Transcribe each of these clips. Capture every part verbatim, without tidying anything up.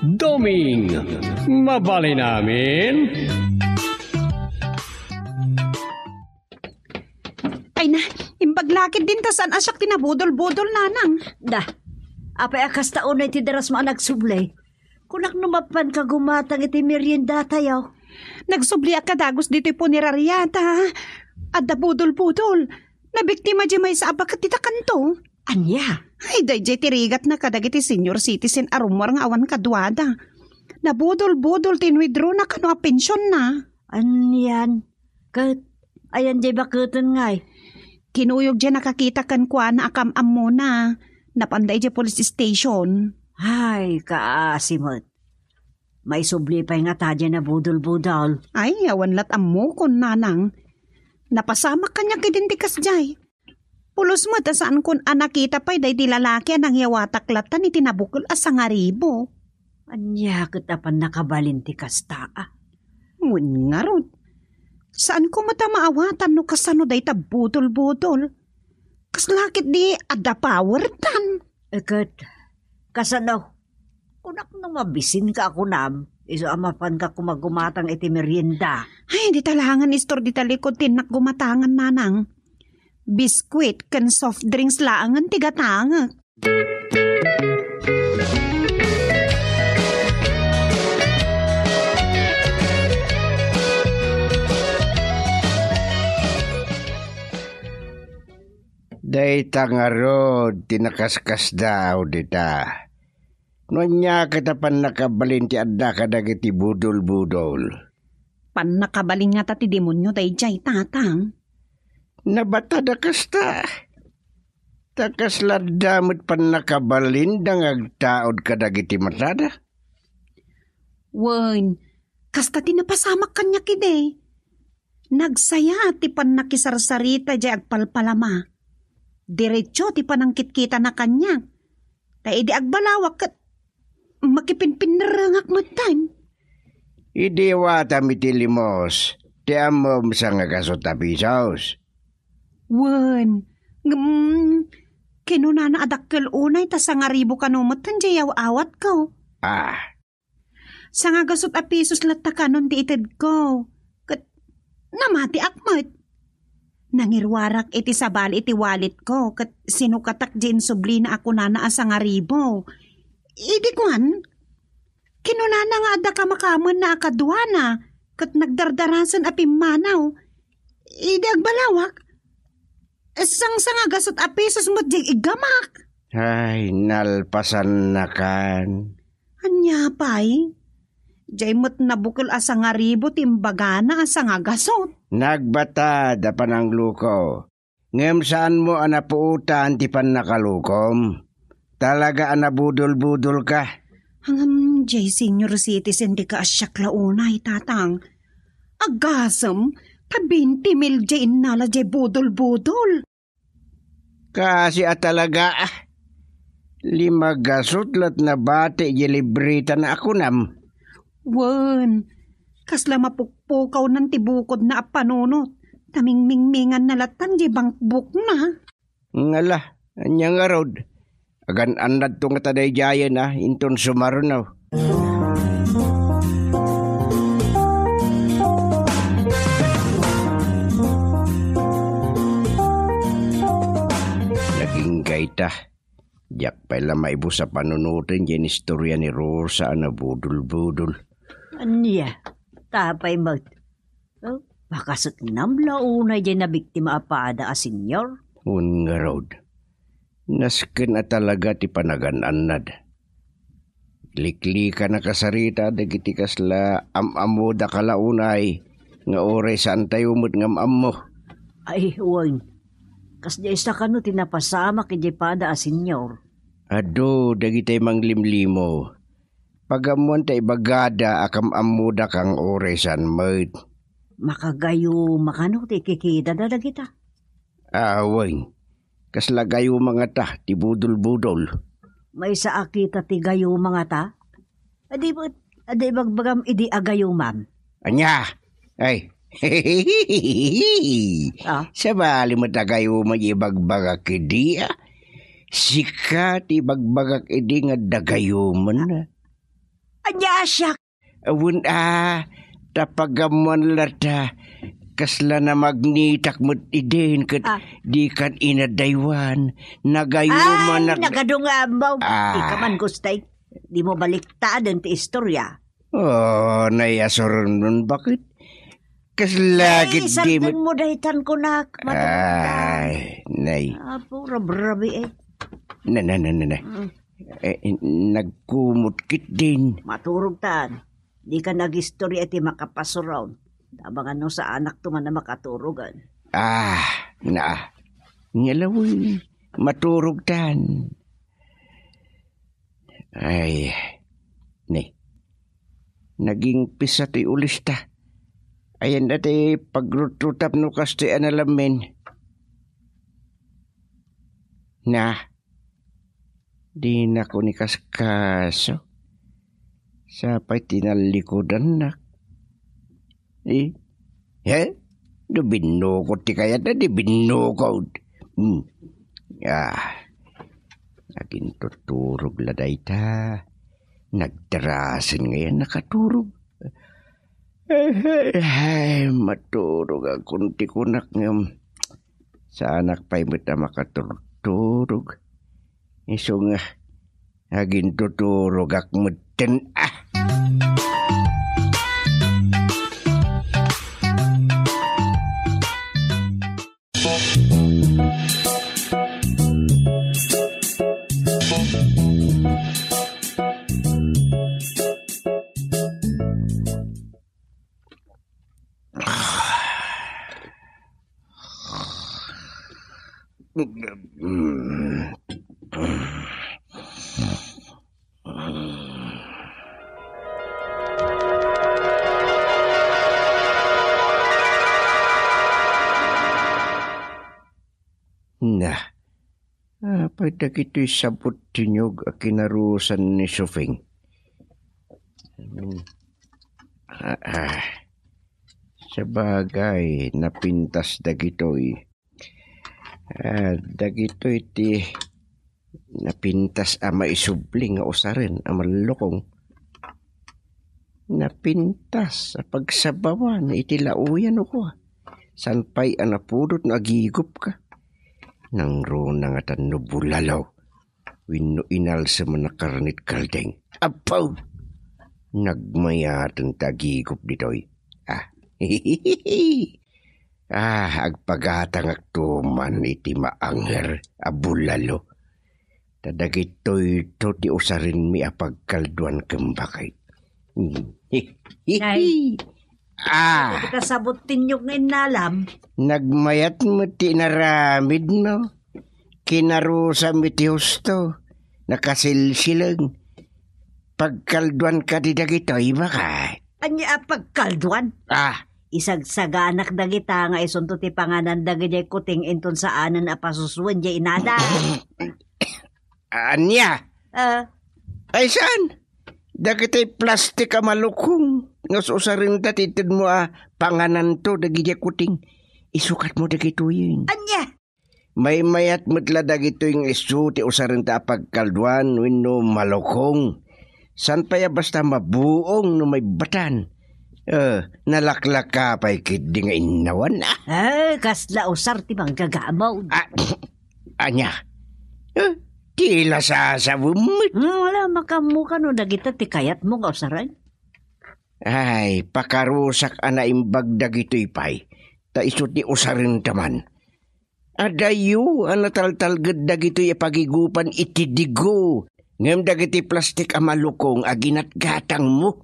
Doming, mabalin amin? Ay na, imbag lakit din ta saan a siak ti nabudol-budol, nanang. Da, apay a kasta unay ti darasmo a nagsubli? Kunak no mapanka gumatang iti meriendatayo. Nagsubliak kadagus ditoy punerariata. Adda budol-budol. Nabiktima di maysa a baket dita kanto. Ania? Ay, daydiay ti rigatna kadagiti senior citizen a rummuar nga awan kaduada. Nabudol-budol ti inwithdrawna kano a pensionna. Anian? Ket, ayan diay baketen ngay? Kinuyog diay nakakita kenkuana a kam-ammona. Napanda idiay police station. Ay, kaasi met. Maisubli pay ngata diay nabudol-budol? Ay, awan lat ammokon, nanang. Napasamak kaniak idin ti kasdiay. Pulos met a saankon a nakita pay daydi lalaki a nangyawatak latan iti nabukel a sangaribo. Ania ket a pannakabalin ti kasta a? Wen ngarud, saanko met a maawatan no kasano dayta budol-budol. Kasla ketdi adda powertan. E ket, kasano? Kunak no mabisinka a kunam, isu a mapanka koma gumatang iti merienda. Ay, di talangan istor di talikod ti innak gumatangan, nanang. Biskuit ken soft drinks laengen ti gatangek. Dayta ngarud ti nakaskasdaaw dita. No ania ket a pannakabalin ti adda kadagiti budol-budol? Pannakabalin ngata ti demonio daydiay, tatang. Nabatada kasta. Ta kasla adda met pannakabalinda nga agtaud kadagiti matada? Wen, kasta ti napasamak kaniak idi. Nagsaya ti pannakisarsarita idiay agpalpalama. Diretso ti panangkitkitana kaniak. Ta idi agbalawak ket makipinpinnerrengak metten. Idi awatam iti limos, ti ammom sangagasut a pisos. Wen, ngem, kinunana a dakkel unay ta sangaribo kano metten diay aw-awatko. Ah, Sangagasut a pisos latta kanon ti itedko. Ket namatiak met. Nangiruarak iti sabali iti walletko ket sinukatak diay insublina a kunana a sangaribo. Idi kuan, kinunana nga adda kamakamenna a kaduana ket nagdardarasen a pimmanaw. Idi agbalawak, sangsangagasut a pisos met diay iggamak. Ay, nalpasannakan. Ania pay? Diay met nabukel a sangaribo ti imbagana a sangagasut. Nagbatad a panangluko. Ngem saanmo a napuotan ti pannakalukom. Talaga a nabudol-budolka. Ngem diay senior citizen dika a siak la unay, tatang. Agasem, ta twenty mil diay innala diay budol-budol. Kaasi a talaga, ah. Lima gasut lat nabati diay libretana a kunam. Wen, kasla mapukpukawnan ti bukodna a panunot, ta mingmingminganna latan diay bankbukna. Ngala, ania ngarud? Agan-annadto ngata daydiayen a inton sumarno. Nagingga ita. Diak pay la maibus a panunoten diay istoria ni Rosa a nabudol-budol. Ania? Tapay met. Oh, pakasuknam la unay diay nabiktima a pada a senior? Wen ngarud, nasken a talaga ti panagan-annad. Liklikana kasarita dagiti kasla am-ammoda kala unay nga uray saantayo met nga am-ammo. Ay, wen. Kasdiay sa kano ti napasamak idiay pada a senior? Adu dagiti manglimlimo. Pagammoan ta ibagada a kam-ammodaka nga uray saan met. Makagayuma kano ti ikikidada dagita? Awan. Kasla gayuma ngata ti budol-budol. Maysa a kita ti gayuma ngata? Adi met, adda ibagbagam idi agayumam. Ania? Ay. Ah? Sabali met a gayuma ti ibagbagak idi, ah. Sika ti ibagbagak idi nga adda gayumen. Ania a siak? Awan a, ta pagammoan latta, kasla namagnitak met idin ket Ah. dikan inadaywan. Nagayumanak. Ay, nagadu nga ammo. Ah. Ika man, Gustay. Dimo baliktaden ti istorya. Oh, nayasuron nun, bakit? Kasla Ay, ket di met- sardenmo daytan kunak. Matunog ka. Ay, nay. Apo, rabrabi eh. Na, na, na, na, na. Mm. Eh, nagkumot ketdin. Maturog tan. Dika nagistorya iti makapasuron. Abangan no saanakto man a makaturogan. Ah, na. Ngalawi, maturog tan. Ay, ni. Naging pisa ti ulista. Ayan na ti pagrututap no kastoy a nalamin. Na, di na ko ni kaskaso. Sapay tinallikudannak. Eh? He? No binnukod ti kayatna, di binnukod. Hmm. Ah. Agintuturog la dayta. Nagdarasen ngayon nakaturog. Ay, maturog akon ti kunak ngem. Saanak pay met a makaturturog. Isu nga, agintuturogak metten, ah. Na, apay dagitoy sabot ti niyog a kinarusan ni Sufing? Hmm. Ah, ah. Sabagay, napintas dagitoy. Ah, dagitoy ti napintas a maisubli nga usaren a mallukong. Napintas a pagsabawan iti lauyan, o kua. Saan pay a napudot no agigupka? Nangruna nga tan no bulalo wenno inalsem a nakarnit kaldeng. Apo! Nagmayaten ti agigup ditoy. Ah. Ah, agpagatangakto man iti maanger a bulalo. Ta dagitoyto ti usarenmi a pagkalduan ken bakay. Nay. Ah. Kasabot ti niyog nga innalam. Nagmayat met ti inaramidmo. Kinarusam iti husto. Nakasilsileng. Pagkalduan kadi dagitoy, bakay? Ania a pagkalduan? Ah. Isagsaganak dagita nga isunto ti panganan dagidiay kuting inton saanen a pasusuen diay inada. Ania? Ah. Ay, saan? Dagiti plastik a malukong nga usarinta ti itedmo a pangananto dagidiay kuting. Isukatmo dagitoyen. Ania? Maymayat met la dagitoy nga isu ti usarinta a pagkalduan wenno malukong. Saan pay a basta mabuong no maibbatan. Eh, nalaklaka pay ketdi nga innawan, ah. Eh, kasla usar ti manggagamawd. Ah, ania? Eh, ti ila sasawem met. Hmm, wala, makammo kano dagita ti kayatmo nga usaren? Ay, pakarusak a naimbag dagitoy pay. Ta isu ti usarenta man. Adayo a nataltalged dagitoy a pagigupan iti digo, ngem dagiti plastik a malukong a ginatgatangmo.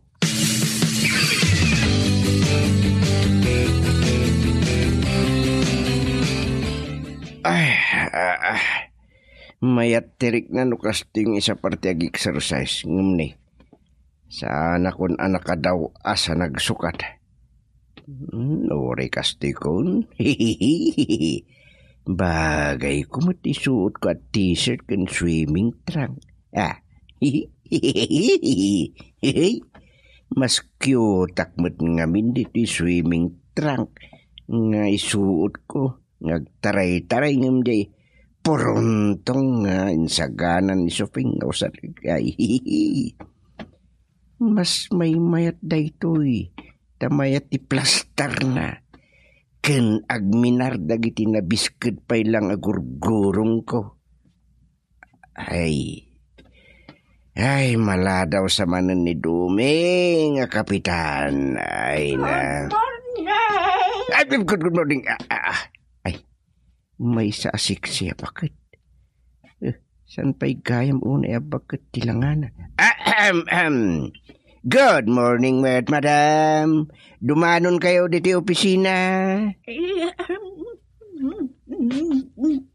Ay, ah, ah. Mayat ti rikna no kastoy nga isapar ti ag-exercise, ngem ni, saanakon a nakadaw-as a nagsukat. Hmm, uray kastoy kon. Bagay ko met isuot ko a t-shirt ken swimming trunk. Ah. Mas cute-ak met ngamin ditoy swimming trunk nga isuot ko. Nga agtaray-taray ngem diay puruntong nga insaganan ni Sufing nga usar-, ay, Mas maymayat daytoy, ta mayat ti plastarna, ken agminar dagiti nabisked pay lang a gurgurongko. Ay. Ay, maladaw sa manen ni Duming a kapitan. Ay, na. Good morning! Ay, good, good morning. Ah, ah, ah. Ay, maysa a siksi a baket. Eh, saan pay gayam unay a baket ti langana? Ahem, ahem. Good morning, met, madam. Dumanon kayo diti opisina? Eh, ahem.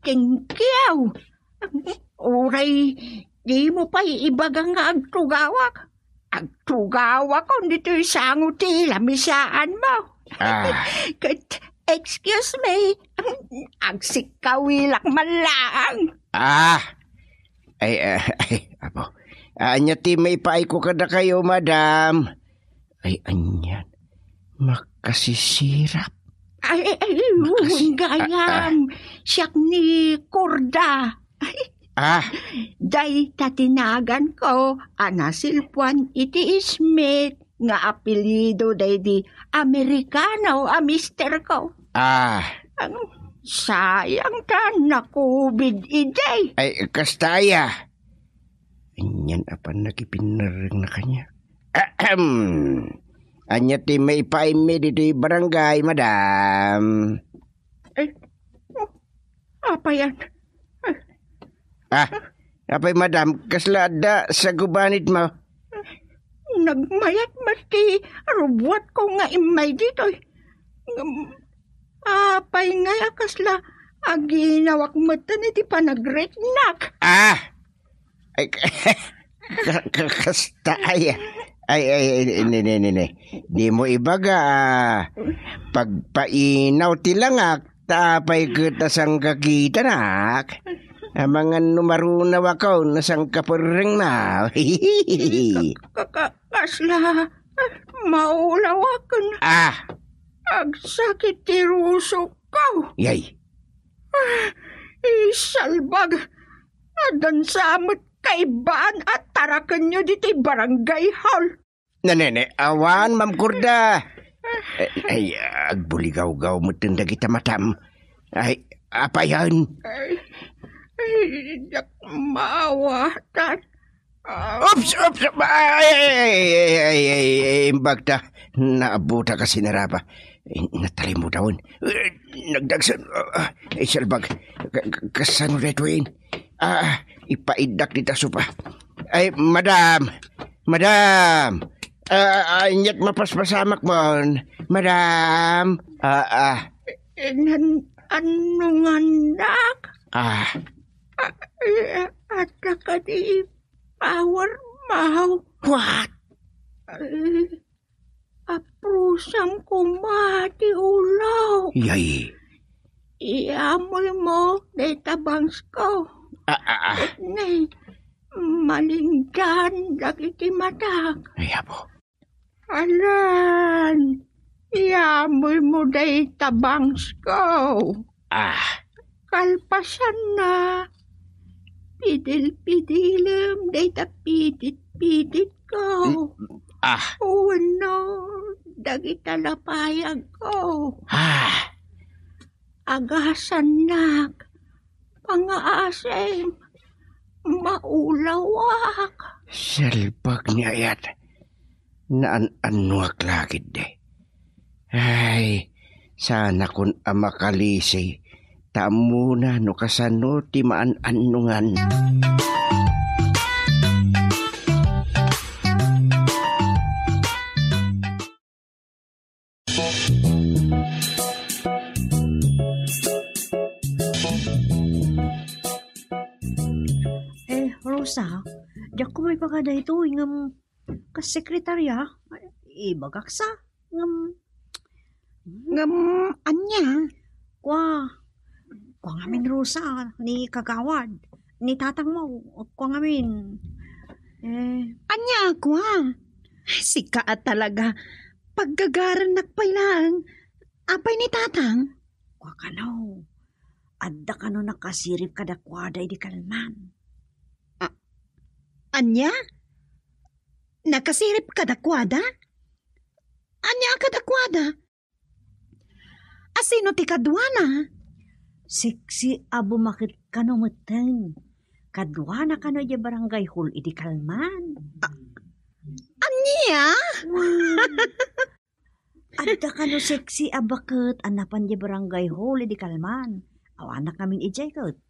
Thank you. Uray, di mo pay ibaga nga agtugawak. Agtugawakon ditoy sango ti lamisaan mo. Ah. Ket, excuse me, agsikkawilak man laang. Ah. Ay, ah, ay, apo. Ania ti maipaayko kadakayo, madam? Ay, anian? Makasisirap. Ay, ay, ay, Makasi-, gayam. Ah, ah. Siak ni Korda. Ay. Ah. Dayta ti naganko a nasilpuan iti Smith nga apelyido daydi Amerikano a mister ko. Ah. Ang sayang ta nakubid idi. Ay, kasta aya. Anian a pannakipinnerrengna kaniak? Ahem. Ania ti maipaaymi ditoy barangay, madam? Eh, oh, apayan? Ah, apay, madam, kasla adda sa gubanit mo? Nagmayat met ti rubuatko nga immay ditoy. Ngem, apay ngay a kasla aginawak metten iti panagriknak? Ah! Ay, ka-, ka-, kasta aya. Ay, ay, ay, ne, ne, ne, ne. Di mo ibaga, ah, pagpainaw ti langak, ta apay ket a sangkakitanak? Amangan no marunawakon a sangkaperrengna. Ka-, ka-, ka-, kasla, maulawaken. Ah! Agsakit ti rusokko. Yay. Ah, isalbag. Addan sa met kaibbaan a tarakenyo ditoy barangay hall. Nanene, awan, Ma'am Kurda. Ay, ay, agbuligawgaw metten dagita matam. Ay, apayan? Ay, ay, diak maawatan. Ah. Oops, oops, ay, ay, imbag ta. Naabutak a sinaraba. Eh, natalimod awan. Eh, nagdagsen. Ah, ah, ay, salbag. Ka-, ka-, kasano daytoyen? Ah, ipaiddak dita sopa. Ay, madam! Madam! Ah, ah, inyat mapaspasamak mon. Madam! Ah, ah. Nan-, annongannak? Ah. Ah, eh, adda kadi power mo? What? Eh, aprusam koma ti ulo. Yay. Iyamoy mo dayta bangsko. Ah, ah, ah. Ket ne, malinggan dagiti matak. Ay, apo. Alan, iyamoy mo dayta bangsko. Ah. Kalpasanna, pidil-pidilem dayta pidit-piditko. Mm, ah. Wenno dagita lapayagko. Ah. Agasannak, pangaasem, maulawak. Salbag ni ayat. Naan-annuak la ketdi. Ay, saanakon a makalisi, ta ammona no kasano ti maan-annongan. Eh, Rosa, diak ko maibaga daytoy ngem kas sekretarya, ibagak sa, ngem, ngem ania? Kua, kua ngamin, Rosa, ni kagawad, ni tatangmo, kua ngamin. Eh. Ania, kua? Sika a talaga, paggagarannak pay laeng. Apay ni tatang? Kua kano, adda kano nakasirib kadakuada idi kalman. A-, ania? Nakasirip kadakuada? Ania a kadakuada? Asino ti kaduana? Sexy a bumaket kano metten. Kaduana kano idiay barangay hall idi kalman. Ania? Wen. Adda kano sexy a baket a napan idiay barangay hall idi kalman. Awanak ngamin idiay ket.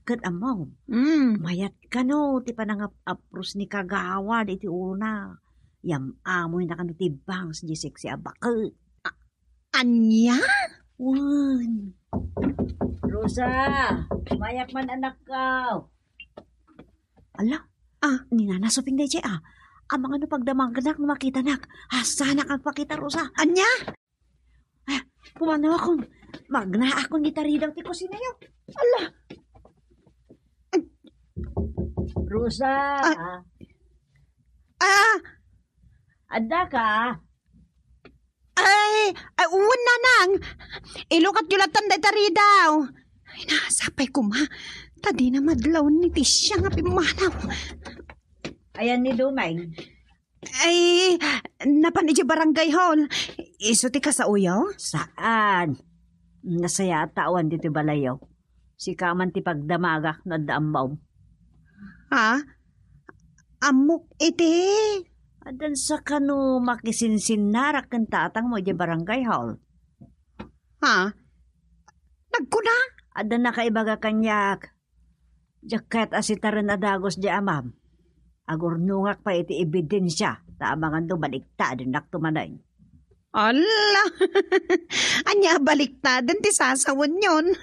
Ket ammom, Mm. mayat kano ti panangap-apros ni kagawad iti ulona. Yam-amoyna kano ti bangs idiay sexy a baket. Ania? Wen. Rosa, mayat man, anakko. Ala, Ah. ni Nana Suping daydiay, ah. Amangan no pagdamagnak no makitanak. Hasanak agpakita, Rosa. Ania? Ah, pumanaw akon. Magnaakon ni taridaw ti kusinayo. Ala. Rosa. Ah. Ah. Adda ka? Ay, ay, wen, nanang. Ilukatyo lattan dayta ridaw. Ay, nasapay koma. Ta dina madlaw ni Tisha nga pimmanaw. Ayan ni Dumeng. Ay, napan idiay barangay hall. Isu ti kasaoyo? Saan? Nasayaat ta awan ditoy balayo. Sika man ti pagdamagak no adda ammom. Ha? Ammok iti? Addan sa kano makisinsinnarak ken tatangmo idiay barangay hall. Ha? Nagkuna? Adda nakaibaga kaniak. Diak kayat a sitaren a dagus diay amam. Agurnongak pay iti ebidensia, ta amangan no baliktadennakto manen. Ala! Ania a baliktaden ti sasawenyon?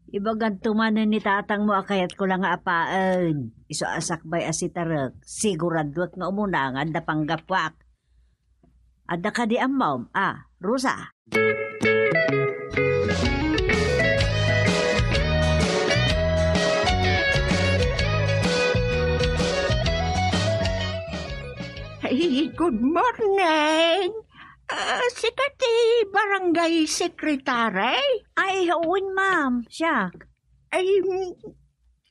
Ibaganto manen ni tatangmo a kayatko la nga apaen. Isu a sakbay a sitarek, siguraduek nga umuna nga adda panggapuak. Adda kadi ammom, a, Rosa? Hey, good morning. Ah, sika ti barangay secretary? Ay, wen, ma'am. Siak. Ay, mm,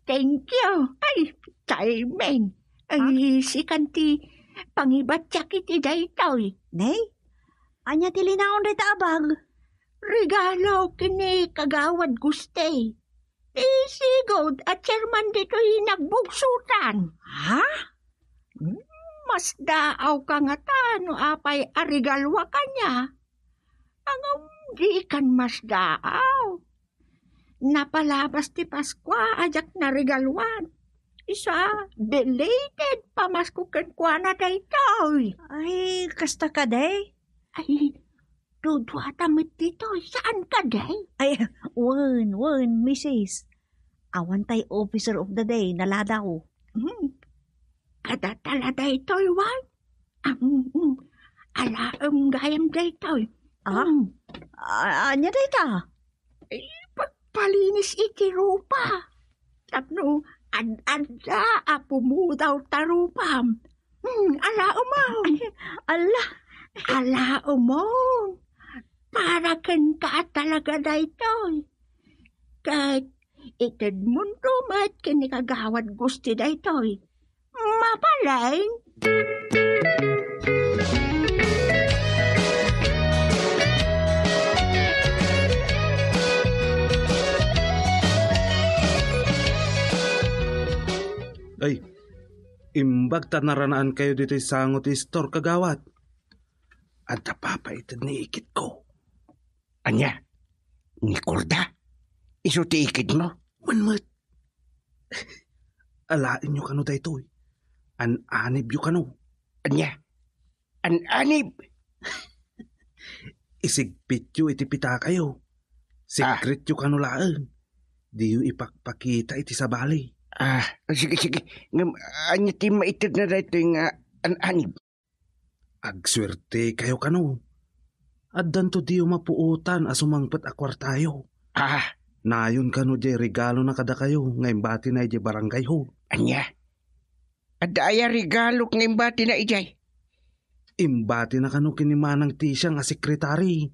thank you. Ay, timing. Ay, sikan ti pangibatiak iti daytoy. Nay? Ania ti linaon dayta a bag? Regalo ken ni Kagawad Gusti. Ti sigud a chairman ditoy nagbugsotan. Ha? Hmm, masdaaw ka ngata no apay a regaloak kaniak. Ngem dikan masdaaw. Napalabas ti Paskua a diak naregaloan. Isu a, belated pamasko kenkuana daytoy. Ay, kasta kadi? Ay, duduata met ditoy, saan kadi? Ay, wen, wen, misis. Awan tay officer of the day, naladaw. Hmm. Adda tala daytoy, wen? Ah, mm, mm. Alaem gayam daytoy. Ah? Mm. A-, ania dayta? Eh, pagpalinis iti rupa. Tapno ad-adda a pumudaw ta rupam. Hmm, alaem. Ala. Alaem. Para kenka a talaga daytoy. Ket itedmonto met ken ni Kagawad Gusti daytoy. Mabalin? Ay, imbag ta naranaankayo ditoy sango ti istor, kagawad. Adda papaited ni ikitko. Ania? Ni Corda? Isu ti ikitmo? Wen met. Alaenyo kano daytoy. An-anibyo kano. Ania? An-anib? Isigpityo iti pitakayo. Ah. Sekretyo kano laeng. Diyo ipakpakita iti sabali. Ah, sige, sige. Ngem, ania ti maitedna daytoy nga an-anib? Agsuertekayo kano. Addanto diyo mapuotan a sumangpet a kuartayo. Ah. Nayon kano diay regalona kadakayo nga imbatina idiay barangay hall. Ania? Adda aya regalok nga imbatina idiay? Imbatina kano ken ni Manang Tisiang a sekretari.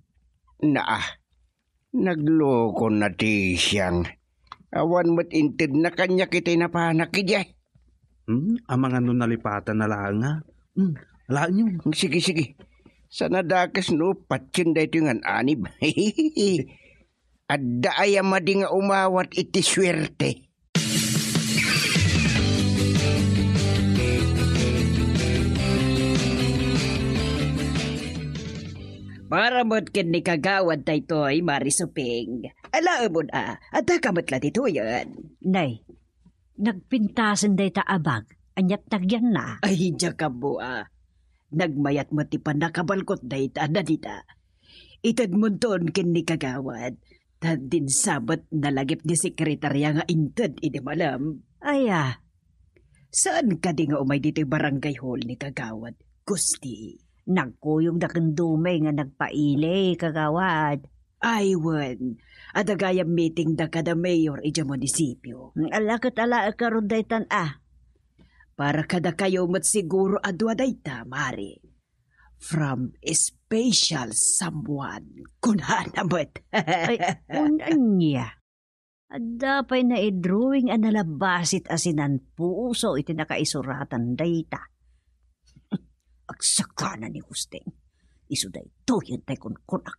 Naa, nagloko na Tisiang. Awan met intedna kaniak iti napanak idiay. Hmm, amangan no nalipatanna laeng, a? Hmm, Alaenyo. Sige, sige. Saan a dakes no patien daytoy nga anib. Adda aya madi nga umawat iti suerte. Para met ken ni Kagawad daytoy, Mari Suping. Alaemon a, adda ka met la ditoyen. Nay, nagpintasen dayta a bag, aniat nagyanna? Ay, diak ammo a. Nagmayat met ti pannakabalkot dayta, Nadita. Itedmonton ken ni Kagawad, ta dinsabet nalagip ni sekretaria nga inted idi malem. Aya. Saan kadi nga umay ditoy barangay hall ni Kagawad, Gusti? Nagkuyogda ken Duming nga nagpaili, Kagawad. Ay, wen. Adda gayam meeting da kada mayor idiay munisipio. Ala ket alaek ngarud daytan a. Para kadakayo met siguro a dua dayta, Mari. From special someone, kunana met. Ay, un-, ania? Adda pay naidrawing a nalabasit a sinanpuso iti nakaisuratan dayta. Agsakana ni Gusting. Isu daytoyen tay kunkunak.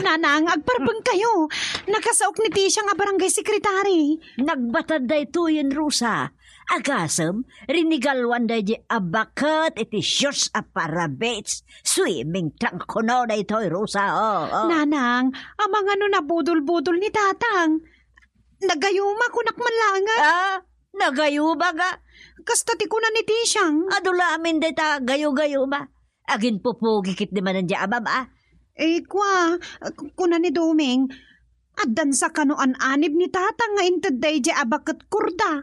Nanang, agparbeng kayo. Nakasaok ni Tisha nga barangay secretary. Nagbatad daytoyen, Rosa. Agasem, rinigaluan daydi a baket iti Shoes a Para Beach. Swimming trunk kuno daytoy, Rosa, o, o. Nanang, amangan no nabudol-budol ni Tatang. Nagayuma, kunak man laengen. Ah, nagayuma nga. Kasta ti kuna ni Tishang. Adu la amin dayta gayu-gayuma. Aginpupugi ketdi manen diay amam, a. Eh, kua, kuna ni Doming, addan sa kano an-anib ni Tatang nga inted daydi a baket korda.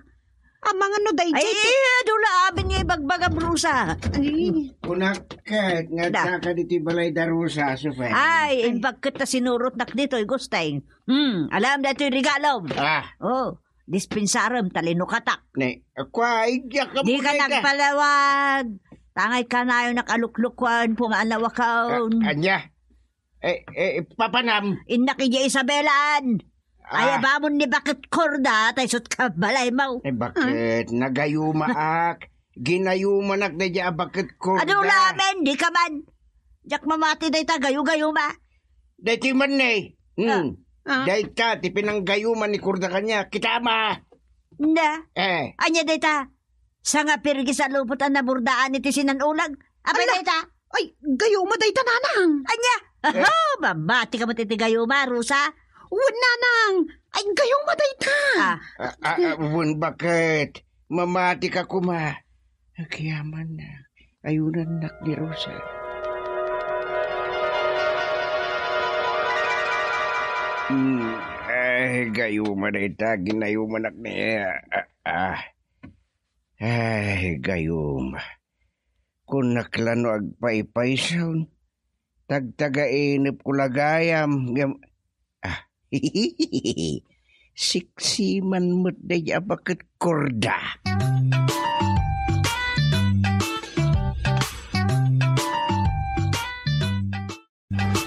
Amangan no daydi Ay, ti adu la amin nga ibagbagam, Rosa. Ay. Kunak ket nga Da. Addaka ditoy balayda, Rosa, Suping. Ay, imbag ket ta sinurotnak ditoy, Gusting. Hmm, alam daytoy regalom. Ah. Oh, dispensarem, talinukatak. Ne, kua, ay, diak Di ka nagpalawag. Tangay kanayon nakaluklukon, pumaanawakon. Ah, ania? Eh, eh, papanam. Innak idiay Isabelaan. Ah. Ay, abamon ni baket korda, tay sut ka balay mo. Eh, bakit? Nagayumaak. Ginayumanak daydi a baket korda. Adu la amin, di ka man. Diak mamati dayta, gayu-gayuma. Daytoy man ne. Hmm. Ah. Ah. Dayta, ti pinanggayuma ni korda kaniak. Kita ma. Na? Eh. Ania dayta? Sangapirgis a lupot a naburdaan iti sinan-ulag. Apay Ala! Dayta? Ay, gayuma dayta, Nanang. Ania? Eh. Oh, mamati ka met iti gayuma, Rosa. Wen, Nanang. Ay, gayuma dayta. Ah. Ah, ah, ah, wen, bakit? Mamati ka koma. Agyaman na. Ayunannak ni Rosa. Hmm, ay, gayuma dayta. Ginayumanak ni, ah, ah. Ay, gayuma. Kunak la no agpaypaysaon. Tagtagainep ko la gayam. Gam-, ah. Siksi man met daydi a baket korda.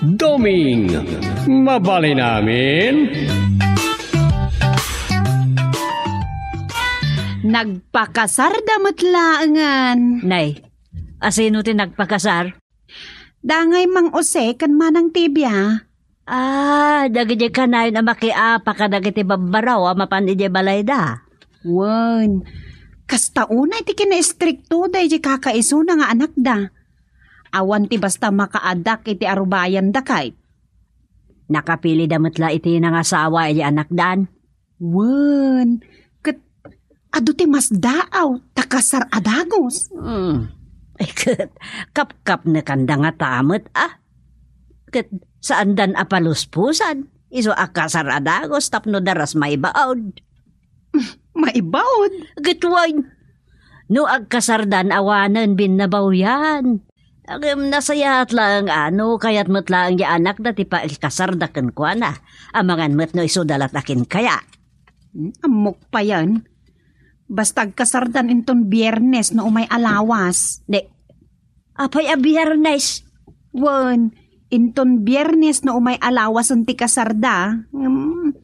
Doming, mabalin amin? Nagpakasarda met laengen. Nay, asino ti nagpakasar? Dangay Mang Jose ken Manang Tibia. Ah, dagiti kanayon a makiapa kadagiti babbaraw a mapan idiay balayda. Wen, kasta unay ti kinaistrikto daydi kakaisuna nga anakda. Awan ti basta makaaddak iti arubayanda kay. Nakapilida met la iti nangasawa iti anakdan. Wen, ket adu ti masdaaw ta kasar a dagus. Hmm. Ket kapkapnekanda ngata met, a? Ket saandan a paluspusan, isu a kasar a dagus tapno daras maibaod. Maibaod? Ket wen, no agkasardan awanen binnabaoyan. Ngem nasayaat laeng a no kayat met laeng ti anakda ti paikasarda kenkuana. Amangan met no isuda latta ken kaya. Hmm, ammok payen. Basta agkasardan inton Biyernes no umay a lawas. Di, apay a Biyernes? Wen, inton Biyernes no umay a lawasen ti kasarda. Hmm,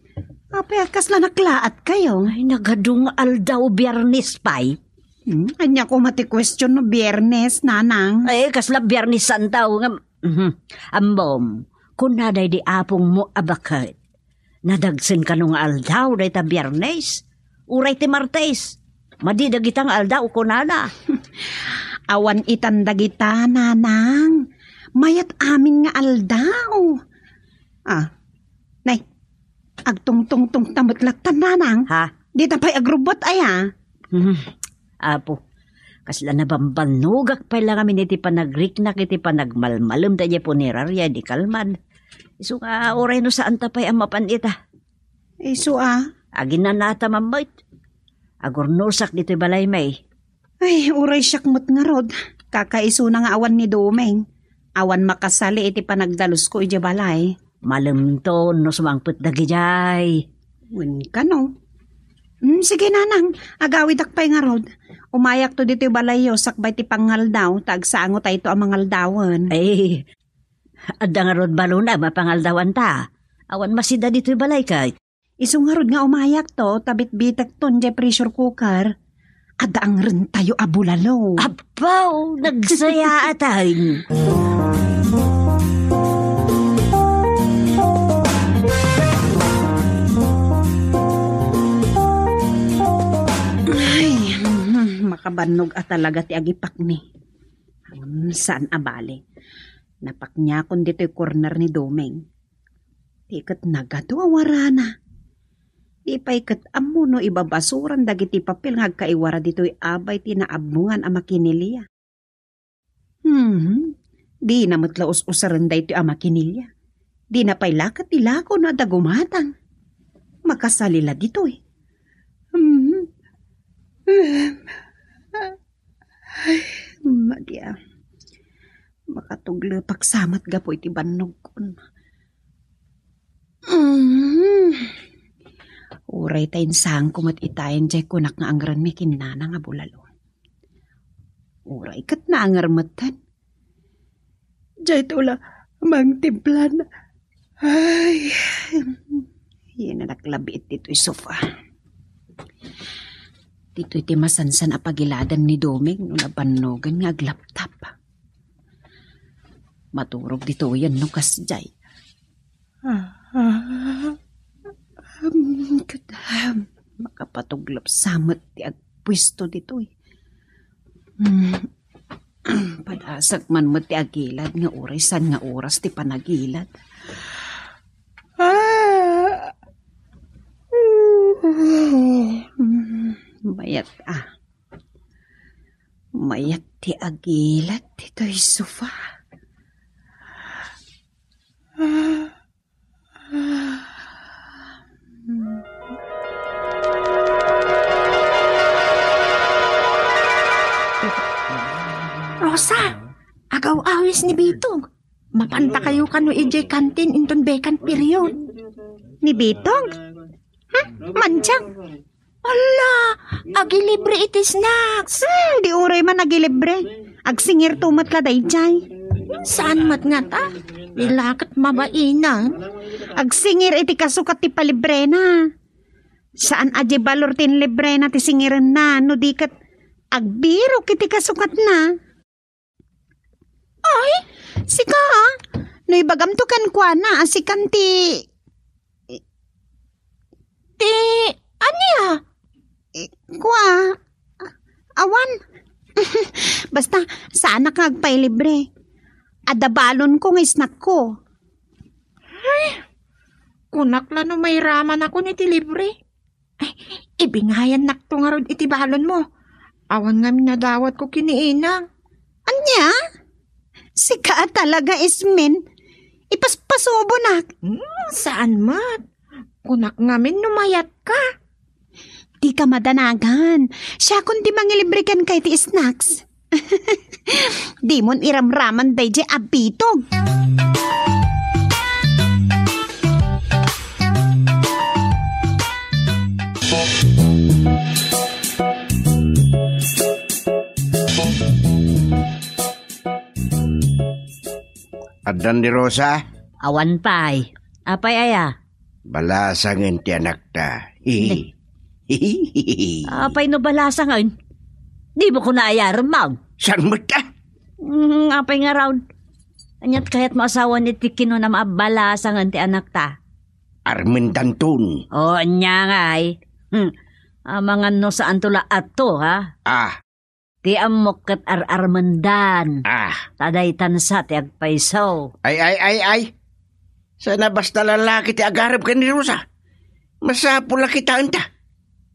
Apay, kasla naklaat kayo? Ay, nagadu nga aldaw, Biyernes pay. Hmm? Ania koma ti question no Biyernes, Nanang? Ay, kasla Biyernes Santo nga, mhm. Ammom, kunada idi apongmo a baket. Nadagsen kano nga aldaw dayta Biyernes? Uray ti Martes? Madi dagita nga aldaw, kunana. Awan itan dagita, Nanang. Mayat amin nga aldaw. Ah, nay, agtungtungtungta met lattan, Nanang. Ha? Dita pay agrubot, aya? Hmm, Apo, kasla nabambannogak pay la ngamin iti panagriknak iti panagmalmalem daydiay puneraria idi kalman. Isu nga uray no saanta pay a mapan ita. Isu a? Aginanata mammet. Agurnosak ditoy balay, May. Ay, uray siak met ngarud. Kakaisuna nga awan ni Doming. Awan makasali iti panagdalusko idiay balay. Malemton no sumangpet dagidiay. Wen kano. Hmm, sige, Nanang. Agawidak pay ngarud. Umayakto ditoy balayyo sakbay ti pangaldaw, ta agsangotayto a mangaldawen. Ay, adda ngarud balon a mapangaldawanta. Awan masida ditoy balay ket. Isu ngarud nga umayakto, ta bitbitekton diay pressure cooker. Adda angrentayo a bulalo. Abaw, nagsayaatan. Ay, makabannog a talaga ti agipakni. Hmm, saan a bale. Napakniakon ditoy corner ni Doming. Di ket nagadu a warana. Di pay ket ammo no ibabasuran dagiti papel nga agkaiwara ditoy abay ti naabungan a makinilya. Hmm, dina met la us-usaren daytoy a makinilya. Dina pay la ket ilago no adda gumatang. Makasali la ditoy. Hmm. Ay, Maria. Makatuglepak sa met gapu iti bannogkon. Mm. Uray ta insangko met itayen diay kunak nga angrenmi ken nana nga bulalo. Uray ket naanger metten. Diayto la mangtimplan. Ay, yananak labiit ditoy sofa. Ditoy ti masansan a pagiladan ni Doming no nabannogan nga aglaptap. Maturog ditoyen no kasdiay. Ah, ah, um, ket, um, makapatuglap sa met ti agpuesto ditoy. Hmm. Padasak man met ti agilad nga uray saan nga oras ti panagilad. Ah! Mayat, ah. Mayat ti agilad ditoy sofa. Ah. Rosa, agaw-awis ni Bitog. Mapanta kayo kano idiay kantin inton vacant period. Ni Bitog? Ha? Mantiak? Ala, agilibre iti snacks. Hmm, di uray man agilibre. Agsingirto met la daydiay. Saan met ngata? Ila ket mabainan. Agsingir iti kasukat ti palibrena. Saan a di balor ti inlibrena ti singirenna, no di ket agbirok iti kasukatna. Ay, sika, ah. No ibagamto kenkuana a sikan ti, ti, ania? Eh, kua, awan. Basta, saanak nga agpailibre. Adda balonko nga isnakko. Ay, kunak la no mairamanakon iti libre. Ay, ibingayannakto ngarud iti balonmo. Awan ngamin nadawatko ken ni Inang. Ania? Sika a talaga, Ismin. Ipaspasubonak. Hmm, saan met? Kunak ngamin no mayatka. Dika madanagan. Siakon ti mangilibre kenka iti snacks. Dimon iramraman daydiay a Bitog. Addan di Rosa? Awan pay. Apay aya? Balasangen ti anakta. Ne. Apay no balasangen? Dimo kona ayarem, Mang. Saan met a? Mm, apay ngarud? Ania't kayatmo a sawen iti kinunam a balasangen ti anakta? Armendanton. O, ania ngay? Hmm. Amangan no saanto la adto, ha? Ah. Ti ammok ket ar-armendan. Ah. Ta daytan sa ti agpayso. Ay, ay, ay, ay. Saan a basta lalaki ti agarem ken ni Rosa. Masapul a kitaenta.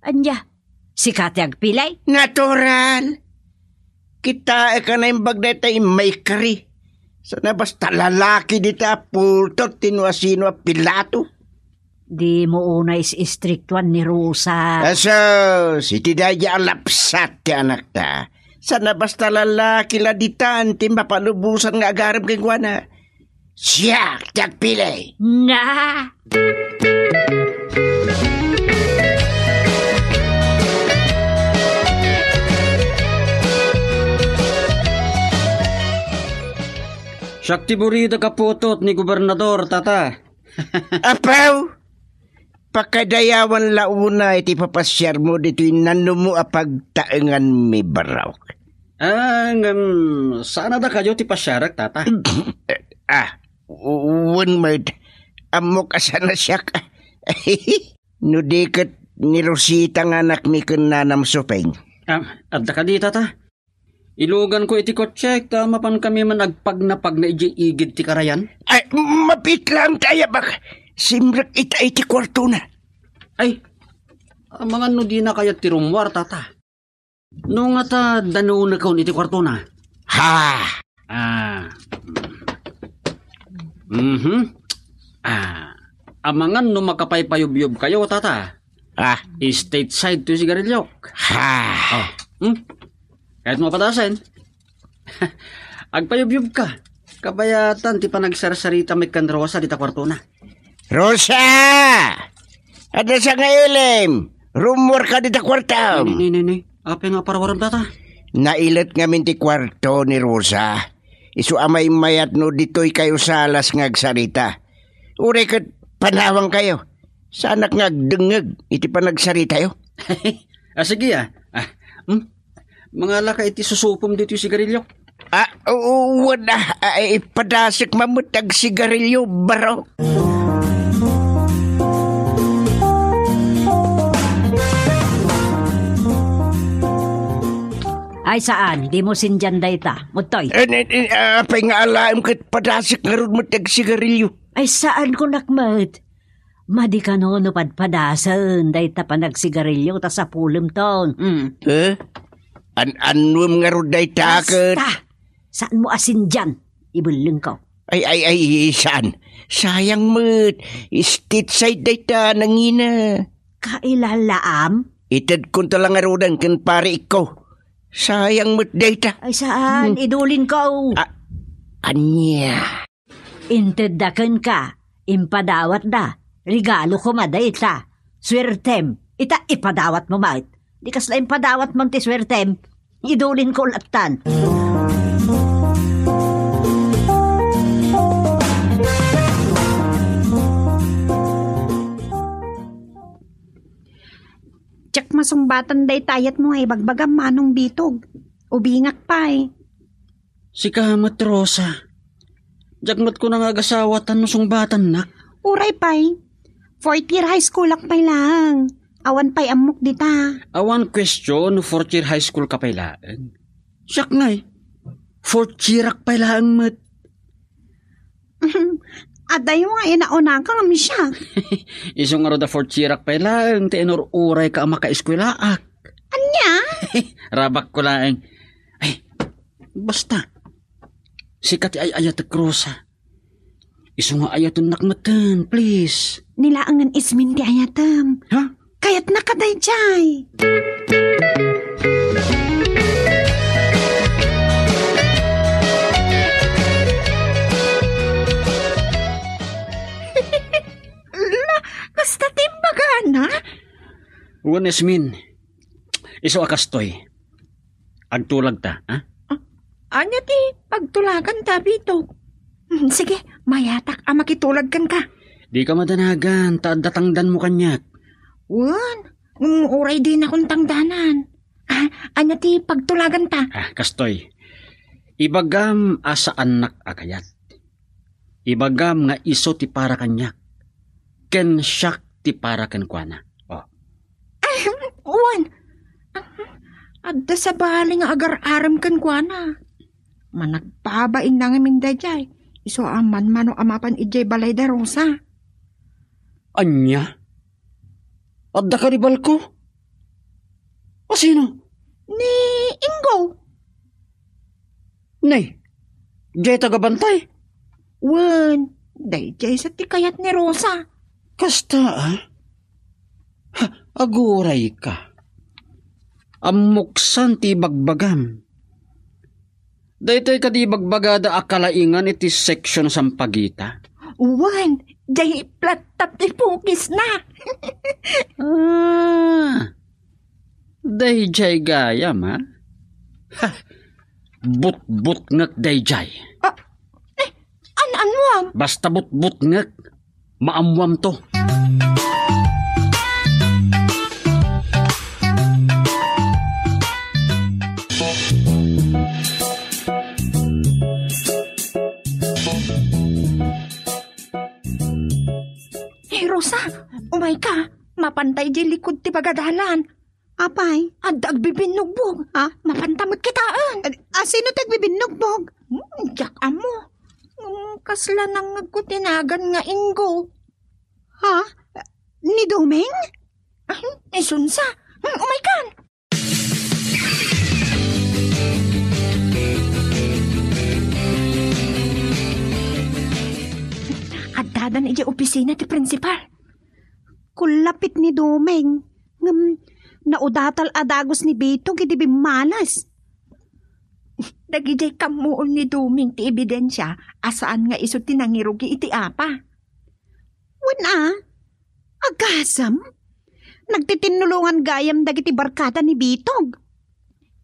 Ania? Sika ti agpilay? Natural. Kitaek a naimbag dayta immaykari. Saan a basta lalaki dita a pultot ti no asino a pilato. Dimo unay is-istriktuan ni Rosa. Asus, iti daydi a lapsat ti anakta. Saan a basta lalaki la ditan ti mapalubosan nga agarem kenkuana. Siak ti agpili. Na! Siak ti buridak a putot ni Gobernador, tata. Apaw! Pakadayawan la unay ti papasiarmo ditoy nanumo a pagtaenganmi, barok. Ah, ngem, saan a dakayo ti pasiarek, tata? Ah, wen met, ammok a saan a siak. No di ket ni Rosita nga anakmi ken nanam Supeng. Ah, adda kadi, tata? Iluganko iti kotsiek ta mapankami man agpagnapagna idiay igid ti karayan. Ay, mabiit laeng ti ayabak. Simrek ita iti kuartona. Ay, amangan no dina kayat ti rummuar, tata. No ngata, danonekon iti kuartona. Ha! Ah. Mhm. Ah, amangan no makapaypayubyob kayo, tata. Ah. Stateside to sigarilyo. Ha! Oh. Hmm? Kayatmo a padasen? Agpayubyob ka. Kabayatan ti panagsarsarita met ken Rosa dita kuartona. Rosa! Adda sa nga ilim! Rummuar ka dita kuartom! Ni, ni, ni, ni. Apay nga parawarem, tata? Nailet ngamin ti kuarto ni Rosa. Isu a maymayat no ditoy kayo salas nga agsarita. Uray ket panawang kayo. Saanak nga agdengngeg iti panagsaritayo. Ah, sige, ah. Ah, hmm? Mangala ka iti susupom ditoy sigarilyo. Ah, oo, wala. Ay, ipadasek mamut ag sigarilyo, baro. Ay, saan? Di mo sindian dayta. Mutoy. Eh, eh, eh, apay nga alaem ket padasek ngarud met ag sigarilyo. Ay, saan ko nakmet? Madi kano no padpadasen dayta panagsigarilyo ta sapulem ton. Hmm. Eh? An-annuem ngarud dayta ket? Basta! Saan mo asindian? Ibellengko. Ay, ay, ay, saan? Sayang met. Stateside dayta nangina. Kailalaam? Itedkon ta la ngaruden ken pare ikko. Sayang met dayta. Ay, saan? Hmm. Idulinko. Ah, ania? Intedda kenka, impadawatda, regalo koma dayta. Suertem, ita ipadawat mo met. Di kasla impadawat mo ti suertem, idulinko lattan. Diak masungbatan dayta ayatmo nga ibagbagam, Manong Bitog. Ubingak pay. Sika met, Rosa. Diak met kuna nga agasawa ta no sungbatannak. Uray pay. Fourth year high schoolak pay laeng. Awan pay ammok dita. Awan question no fourth year high school ka pay laeng. Siak ngay, fourth yearak pay laeng met. Adayo nga inaunaka ngem siak. Isu ngarud a fourth yearak pay laeng ti inur-urayka a makaeskuelaak. Ania? Rabakko laeng. Ay, basta. Sika ti ay-ayatek, Rosa. Isu nga ayatennak metten, please. Ni laengen ismin ti ayatem. Ha? Kayatnak a daydiay. La, kasta ti imbagana? Wen, ismin. Isu a kastoy. Agtulagta, ha? Ah, ania ti pagtulaganta, Bito? Hmm, sige, mayatak a makitulag kenka. Dika madanagan, ta adda tangdanmo kaniak. Wen, ngem uray dinakon tangdanan. Ah, ania ti pagtulaganta? Ah, kastoy. Ibagam a saannak a kayat. Ibagam nga isu ti para kaniak, ken siak ti para kenkuana. Oh. Wen, adda sabali nga agar-arem kenkuana. Managbabain na ngamin daydiay. Isu a manmano a mapan idiay balay da Rosa. Ania? Adda ka ribalko? A sino? Ni Ingo. Nay, diay tagabantay? Wen, daydiay sa ti kayat ni Rosa. Kasta, ah? Ha, aguray ka. Ammoksan ti bagbagam. Daytoy kadi bagbagada a kalaingan iti section Sampaguita? Wen, diay plattap ti pukisna. Ah, daydiay gayam, ha? Ha, butbutngek daydiay. Ah, eh, an-, anwam? Basta butbutngek. Maammoam to. Eh, Rosa, umay ka. Mapanta idiay likod ti bagadalan. Apay? Adda agbibinnugbog. Ah? Mapanta met kitaen. A, a, sino ti agbibinnugbog? Hmm, diak ammo. Hmm, kasla nangngegko ti nagan nga Ingo. Ha? Ni Doming? Ah, isunsa. Hmm, umay kan. Addadan idiay opisina ti prinsipal. Kullapit ni Doming. Ngem, naudatal a dagus ni Bitog idi bimmales. Dagidiay kammuon ni Doming ti ebidensia a saan nga isu ti nangirugi iti apa. Wen a, agasem? Nagtitinnulongan gayam dagiti barkada ni Bitog.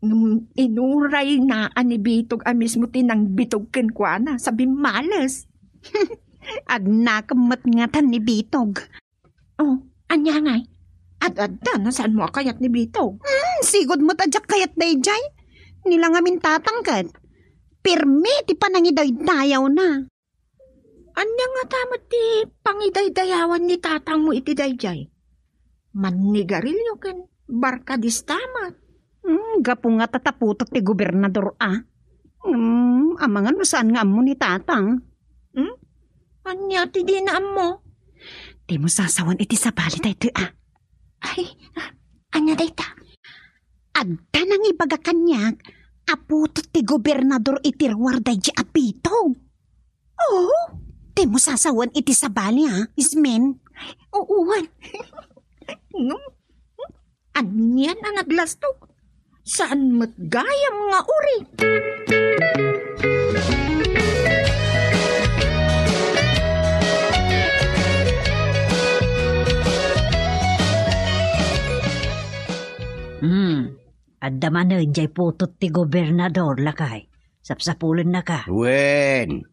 Ngem inurayna a ni Bitog a mismo ti nangbitog kenkuana sa bimmales. Agnakem met ngatan ni Bitog. Oh, ania ngay? Ad-adda na saanmo a kayat ni Bitog? Hmm, sigud met a diak kayat daydiay. Ni la ngamin tatang ket. Pirmi ti panangidaydayawna. Ania ngata met ti pangidaydayawan ni tatangmo iti daydiay? Mannigarilyo ken barkadista met. Hmm, gapu nga tataputot ti gobernador a. Hmm, amangan no saan nga ammo ni tatang. Hmm? Ania ti dina ammo? Dimo sasawen iti sabali daytoy a. Ay, ah, ania dayta? Adda nangibaga kaniak a putot ti gobernador iti ruar daydi a Bitog. Oh? Dimo sasawen iti sabali, ha, Ismin? Uwan. Ngem, anian a naglastok? Saan met gayam nga uri? Hmm, adda manen jay putot ti gobernador, lakay. Sapsapulennaka. Wen,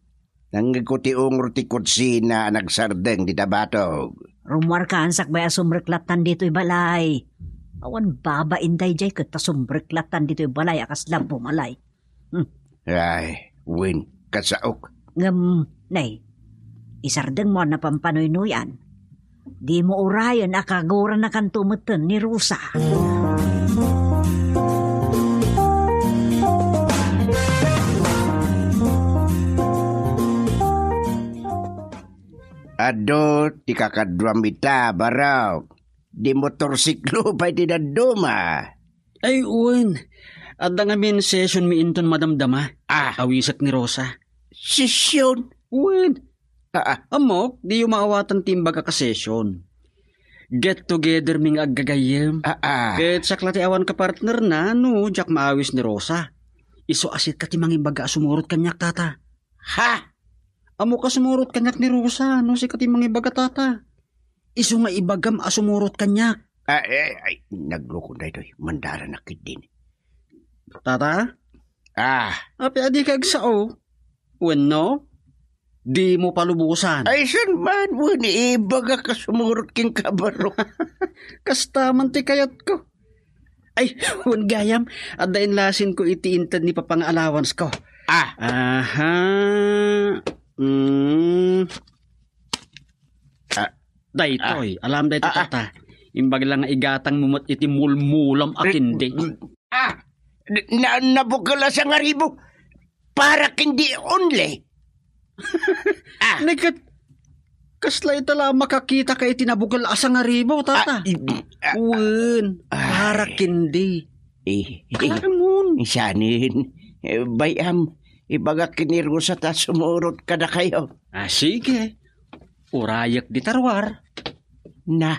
nangngegko ti ungor ti kutsina a nagsardeng dita Bitog. Rummuarkan sakbay a sumrek lattan ditoy balay. Awan babain daydiay ket ta sumrek lattan ditoy balay a kasla bumalay. Hmm. Ay, wen, kasaok. Ngem, nay, isardengmo a napampanoynoyan. Dimo urayen a kaguranakanto metten ni Rosa. Adu ti kakaduam ita, Barok. Di motorsiklo pay ti dadduma. Ay, wen. Adda ngamin session mi inton madamdama. Ah. Awisek ni Rosa. Session? Wen. Ah, ah. Ammok, diyo maawatan ti imbag a ka-session. Get together mi nga aggagayyem. Ah, ah. Ket siak la ti awan kapartnerna no diak maawis ni Rosa. Isu a sika ti mangibaga a sumurot kaniak, tata. Ha? Ammok a sumurot kaniak ni Rosa no sika ti mangibaga, tata. Isu nga ibagam a sumurot kaniak. Ah, eh, ay, naglukon daytoy. Mandaranak ketdin. Tata? Ah. Apay a dika agsao? Wenno? Dimo palubosan. Ay, saan man? Wen, ibagak a sumurot kenka, baro. Kasta man ti kayatko. Ay, wen gayam, adda inlasinko iti inted ni Papa nga allowance ko. Ah. Aha. Mm. Ah. Daytoy, ah, alam daytoy, ah, ah, tata. Imbag la nga igatangmo met iti mulmulam a, eh, kindi. Ah, na, nabukel a sangaribo. Para kindi only. Ah. Ni ket, kasla ita la makakitaka iti nabukel a sangaribo, tata. Ah, i-, ah, wen, ay, para kindi. Eh, eh, kalamon. Sanin, eh, bay-am, ibagak ken ni Rosa ta sumurot kadakayo. Ah, sige. Urayek dita ruar. Na,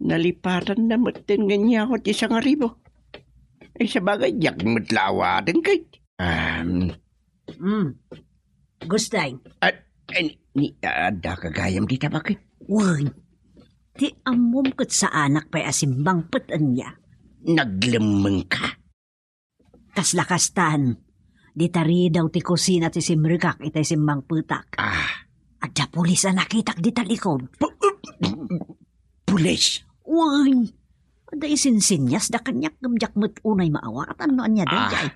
nalipatanna metten nga inyawat ti sangaribo. Ay, sabagay, diak met la awaten ket. Um, Mm. Gusteng. Ah, eh, ni, ni, adda ka gayam dita, baket? Wen, ti ammom ket saanak pay a simmangpet ania. Naglemmengka? Kasla kastan, dita ridaw ti kusina ti simrekak itay simmangpetak. Ah. Adda pulis a nakitak dita likod. Pu-, pulis? Wen, adda isinsinyasda kaniak ngem diak met unay maawatan no ania daydiay. Ah.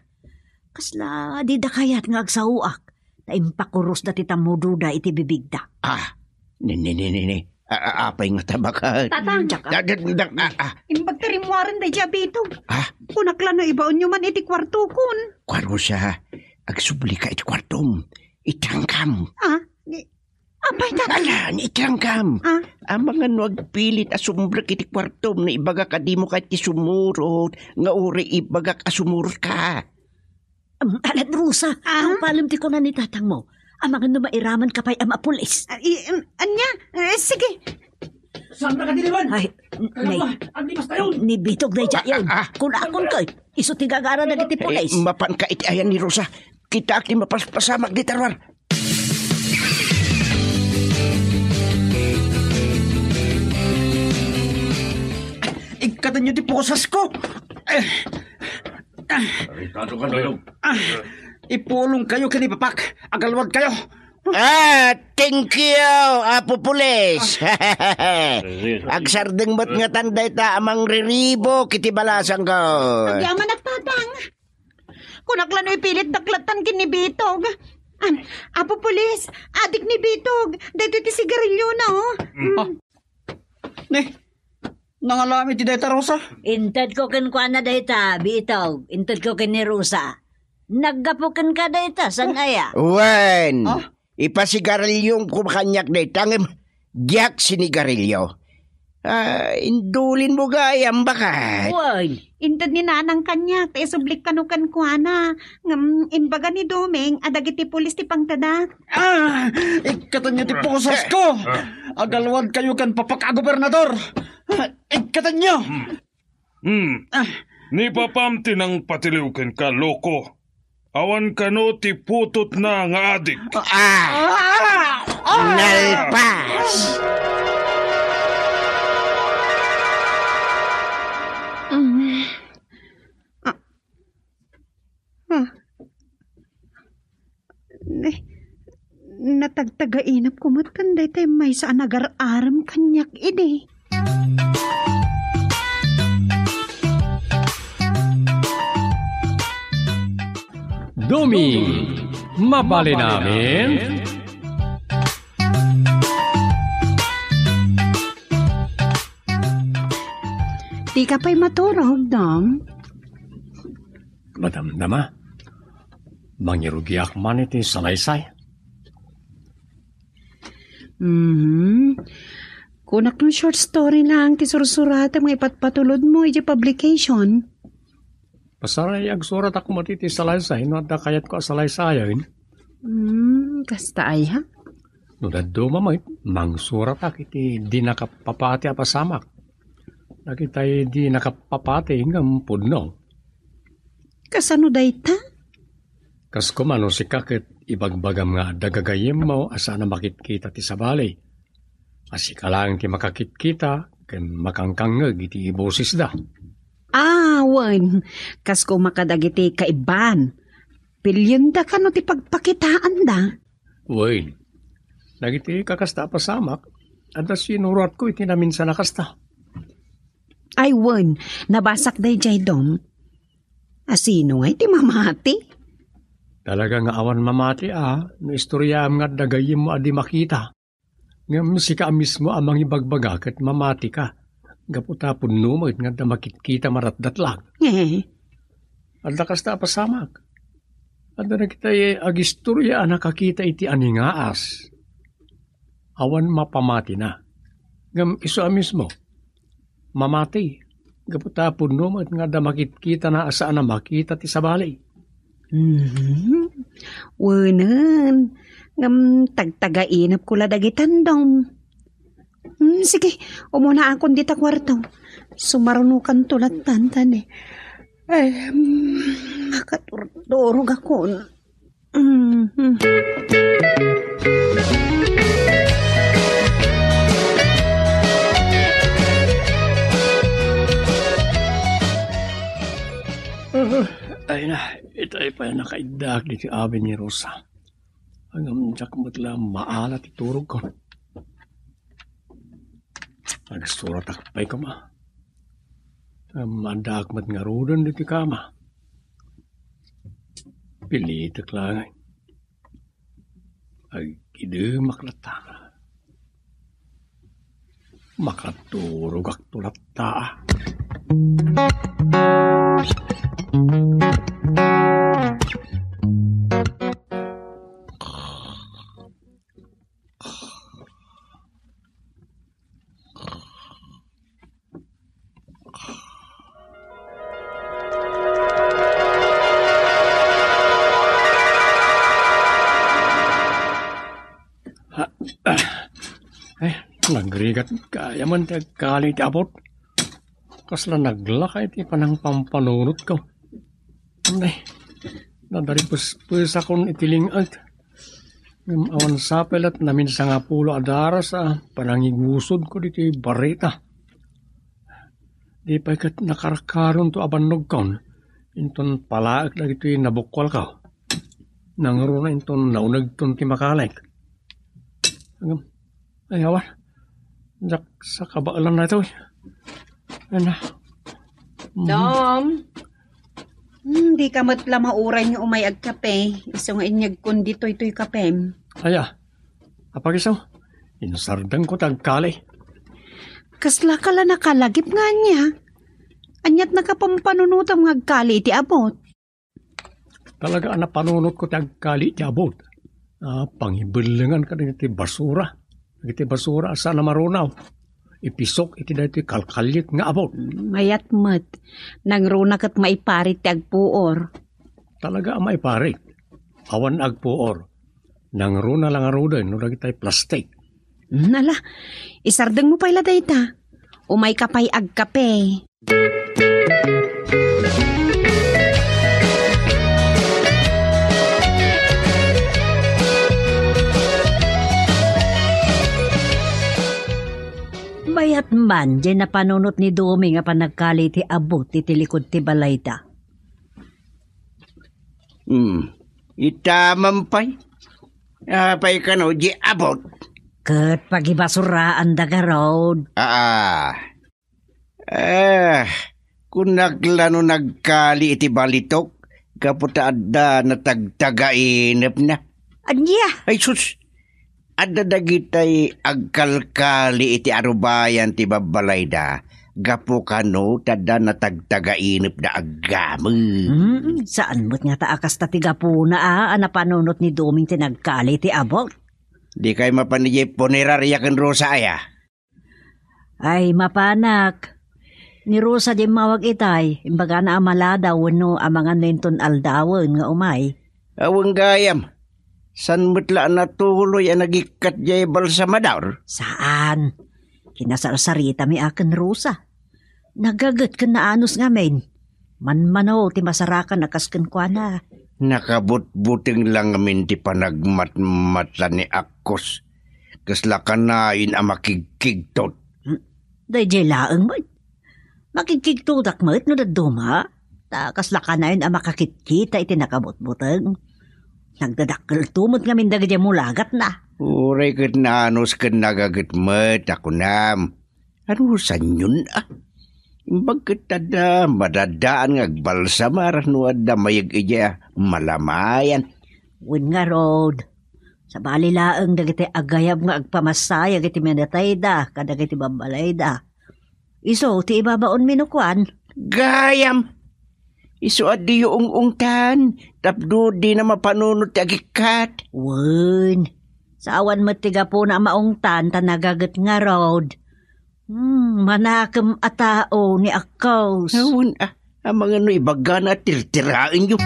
Kasla dida kayat nga agsaoak, ta impakurosda ti tammudoda iti bibigda. Ah, ni, ni, ni, ni, ni. A-, a-, apay nga tabaka? Tatang. Diak, ah. Da-, da-, da-, ah, ah. Imbag ti rimmuaren daydiay a bitog. Ah? Kunak la no ibaonyo man iti kuartokon. Kuarto sa, agsublika iti kuartom. Itrangkam. Ah? Ni, apay, Tatang? Ala, ni itrangkam. Ah? Amangan no agpilit a sumrek iti kuartom, no ibagak a dimo kayat ti sumurot, nga uray ibagak a sumurot ka. Um, alat, Rosa, ah? Ang palem ti kuna ni tatangmo. Amangan no mairaman ka pay a mapulis. Ah, i-, um, anya? Eh, sige. Saan na ka diniwan? Ay, n-, Kaya nay, ba? Ang limas tayo. Ni Bitog na dyan. Ah, ah, ah. Kun akon ka, iso ti gagara dagiti pulis. Eh, mapan ka iti ayan ni Rosa. Kita ti mapaspasamak di tarwar. Ikkatanyo ti posas ko. Eh. Aritado ka, Dodong. Ah, ipulong kayo ken ni Papak. Agalwad kayo. Ah, thank you, Apo Pulis. Agsardeng met ngatan dayta a mangriribok iti balasangko. Agyamanak, Tatang. Kunak la no ipilit daklatan ken ni Bitog. Ah, Apo Pulis, adik ni Bitog. Daytoy ti sigarilyona, oh. Mm. Ah. Ne, nangalam iti dayta, Rosa? Intedko kenkuana dayta, Bitog. Intedko ken ni Rosa. Naggapu kenka dayta, saan aya? Wen, ah? Ipasigarilyo ko kaniak dayta, ngem diak sinigarilyo. Ah, indulinmo gayam, baket? Wen, inted ni Nanang kaniak, ta isublik kano kenkuana. Ngem, imbaga ni Doming, a dagiti pulis ti pangtedak. Ah, ikkatanyo ti posas ko. Agalwad kayo ken Papak a gobernador. Ikkatanyo. Hmm. Hmm. Ah. Ni papam ti nangpatiliw kenka, loko. Awan kano ti putotna nga adik. Ah! Ah! Nalpas! Mm. Ah. Ah. Ne, natagtagainap ko met ken daytay maysa a nagar-arem kaniak idi. Doming, mabalin amin? Dika pay maturog, Dom? Madamdama, mangirugiak man iti salaysay. Mhm. Kunak no short story lang ti sursuratem nga ipatpatulod mo iti publication. Pasaray agsuratak met iti salaysay no adda kayatko a salaysayen. Hmm, kasta aya? No dadduma met, mangsuratak iti di nakapapati a pasamak. Dagitay di nakapapati ngem pudno. Kasano dayta? Kas koma no sika ket ibagbagam nga adda gagayyemmo a saan a makitkita ti sabali. A sika laeng ti makakitkita ken makangkangngeg iti bosesda. Ah, wen. Kas koma kadagiti kaibbaan. Pilienda kano ti pagpakitaanda. Wen, dagiti kakasta a pasamak, adda sinuratko iti naminsan a kasta. Ay, wen, nabasak daydiay, Dom. Asino ngay ti mamati? Talaga nga awan mamati a, no istoryaam nga adda gayyemmo a di makita. Ngem sika a mismo a mangibagbaga ket mamatika, gapu ta pudno met nga adda makitkita maratdatlag. Eh. Adda kasta a pasamak. Adda dagiti agistorya a nakakita iti aningaas. Awan mapamatina. Ngem isu a mismo, mamati, gapu ta pudno met nga adda makitkitana a saan a makita ti sabali. Mhm. Wenen, ngem tagtagainepko la dagitan, Dom. Hmm, sige, umunaakon dita kuarto. Sumarunokanto lattan, tani. Ay, hmm, makaturturogakon. Mhm. Ay na, itay pay a nakaiddaak ditoy amin ni Rosa. Ngem diak met la maala ti turogko. Agsuratak pay koma. Ngem addaak met ngaruden ditoy kama. Pilitek la ngay. Agidemak latta. Makaturogakto latta. Ay, nagrigat gayam ti agkali ti abut. Kasla naglaka iti panangpampanunotko. Ay, nadaripespesakon iti ling-et. Ngem awan sapay lat namin sangapulo a daras a panangigusodko ditoy barita. Di pay ket nakarkaronto a bannogkon, inton palaek dagitoy nabukkualko. Nangruna inton naunegton ti makalek. Ngem, ay, awan. Diak sa kabaelan na ito, eh. Ay na. Mhm. Dom, hmm, di ka met la mauray nga umay agkape. Isu nga inyegkon ditoy toy kapem. Aya, apagiso, insardengko ti agkali. Kasla ka la nakalagip nga ania? Aniat nakapampanunotam nga agkali iti abut? Talaga a napanunotko ti agkali iti abut. Ah, pangibellengan kadagiti basura. Dagiti basura a saan a marunaw. Ipisok iti daytoy kalkaliek nga abut. Mayat met. Nangruna ket maiparit ti agpuor. Talaga a maiparit. Awan agpuor. Nangruna la ngaruden no dagitay plastik. Nala, isardengmo pay la dayta. Umay ka pay agkape. Mayat man, diay napanunot ni Domi nga panagkali ti abut iti likud ti balayda. Hmm. Ita man pay? Apay kano, di abot? Ket pagibasuraanda garud. Aa. Ah, kunak la no nagkali iti balitok, gapu ta adda natagtagainepna. Ania? Ay sus, adda dagitay agkalkali iti arubayan ti babbalayda, gapu kano ta adda natagtagainepna aggamu. Mm, saan met ngata a kasta ti gapuna a, a napanunot ni Doming ti nagkali ti abot? Dikay mapan idiay puneraria ken Rosa aya? Ay, mapanak. Ni Rosa diay immawag itay, imbagana a maladaw wenno amangan no inton aldawen nga umay. Awan gayam. Saan met la a natuloy a nagikkat diay balsamador? Saan. Kinasarsaritami a ken Rosa. Nagaget ken naanus ngamin. Manmano ti masarakan a kas kenkuana. Nakabutbuteng la ngamin ti panagmatmata ni Akos. Kasla kanayon a makigkigtot. Hmm, daydiay laeng met. Makigkigtotak met no dadduma. Ta kasla kanayon a makakitkita iti nakabutbuteng. Nagdadakkelto met ngamin dagiti mulagatna. Uray ket naanus ken nagaget met a kunam. Anusanyon a? Imbag ket adda madaddaan nga agbalsamar no adda mayeg idiay malamayan. Wen ngarud, sabali laeng dagiti agayab nga agpamasayag iti minatayda kadagiti babbalayda. Isu ti ibabaonmi no kuan? Gayam! Isu a diyo ung-ungtan, tapno dina mapanunot ti agikkat. Wen, saan met ti gapuna a maungtan ta nagaget ngarud. Hmm, manakem a tao ni Akkaus. Awan, ah, amangan no ibagana a tirtiraenyo.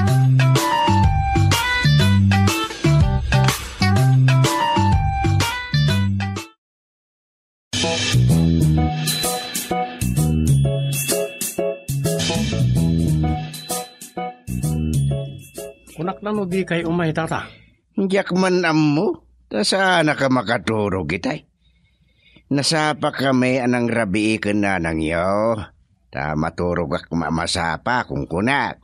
Kunak na no dikay umay, tata. Diak man ammo, ta saanaka makaturog itay. Nasapakami a nangrabii ken nanangyo, ta maturogak ma-, masapa, kunkunak.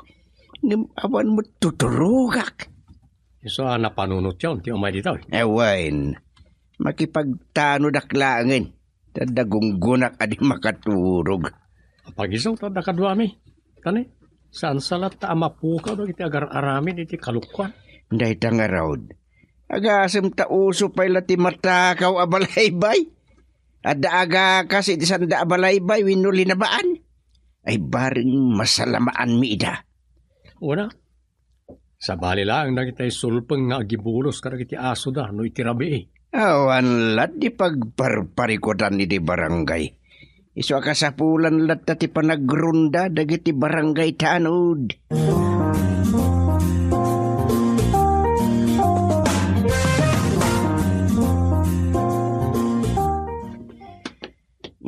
Ngem awan met tuturogak. Isu a napanunotyo ti umay ditoy? Awan. Makipagtanodak laengen. Ta dagunggonak a di makaturog. Apagiso ta dakaduami. Kani, saan sa latta a mapukaw dagiti agar-aramid iti kalukkuan? Dayta ngarud, agasem ta uso pay la ti matakaw a balaybay. Adda agakas iti sanda a balaybay wenno linabaan. Ay bareng masalamaanmi ida. Una, sabali laeng dagiti sulpeng nga agibulos kadagiti asoda no iti rabii. Awan lat di pagparparikutan iti barangay. Isu a kasapulan latta ti panagronda dagiti barangay tanod.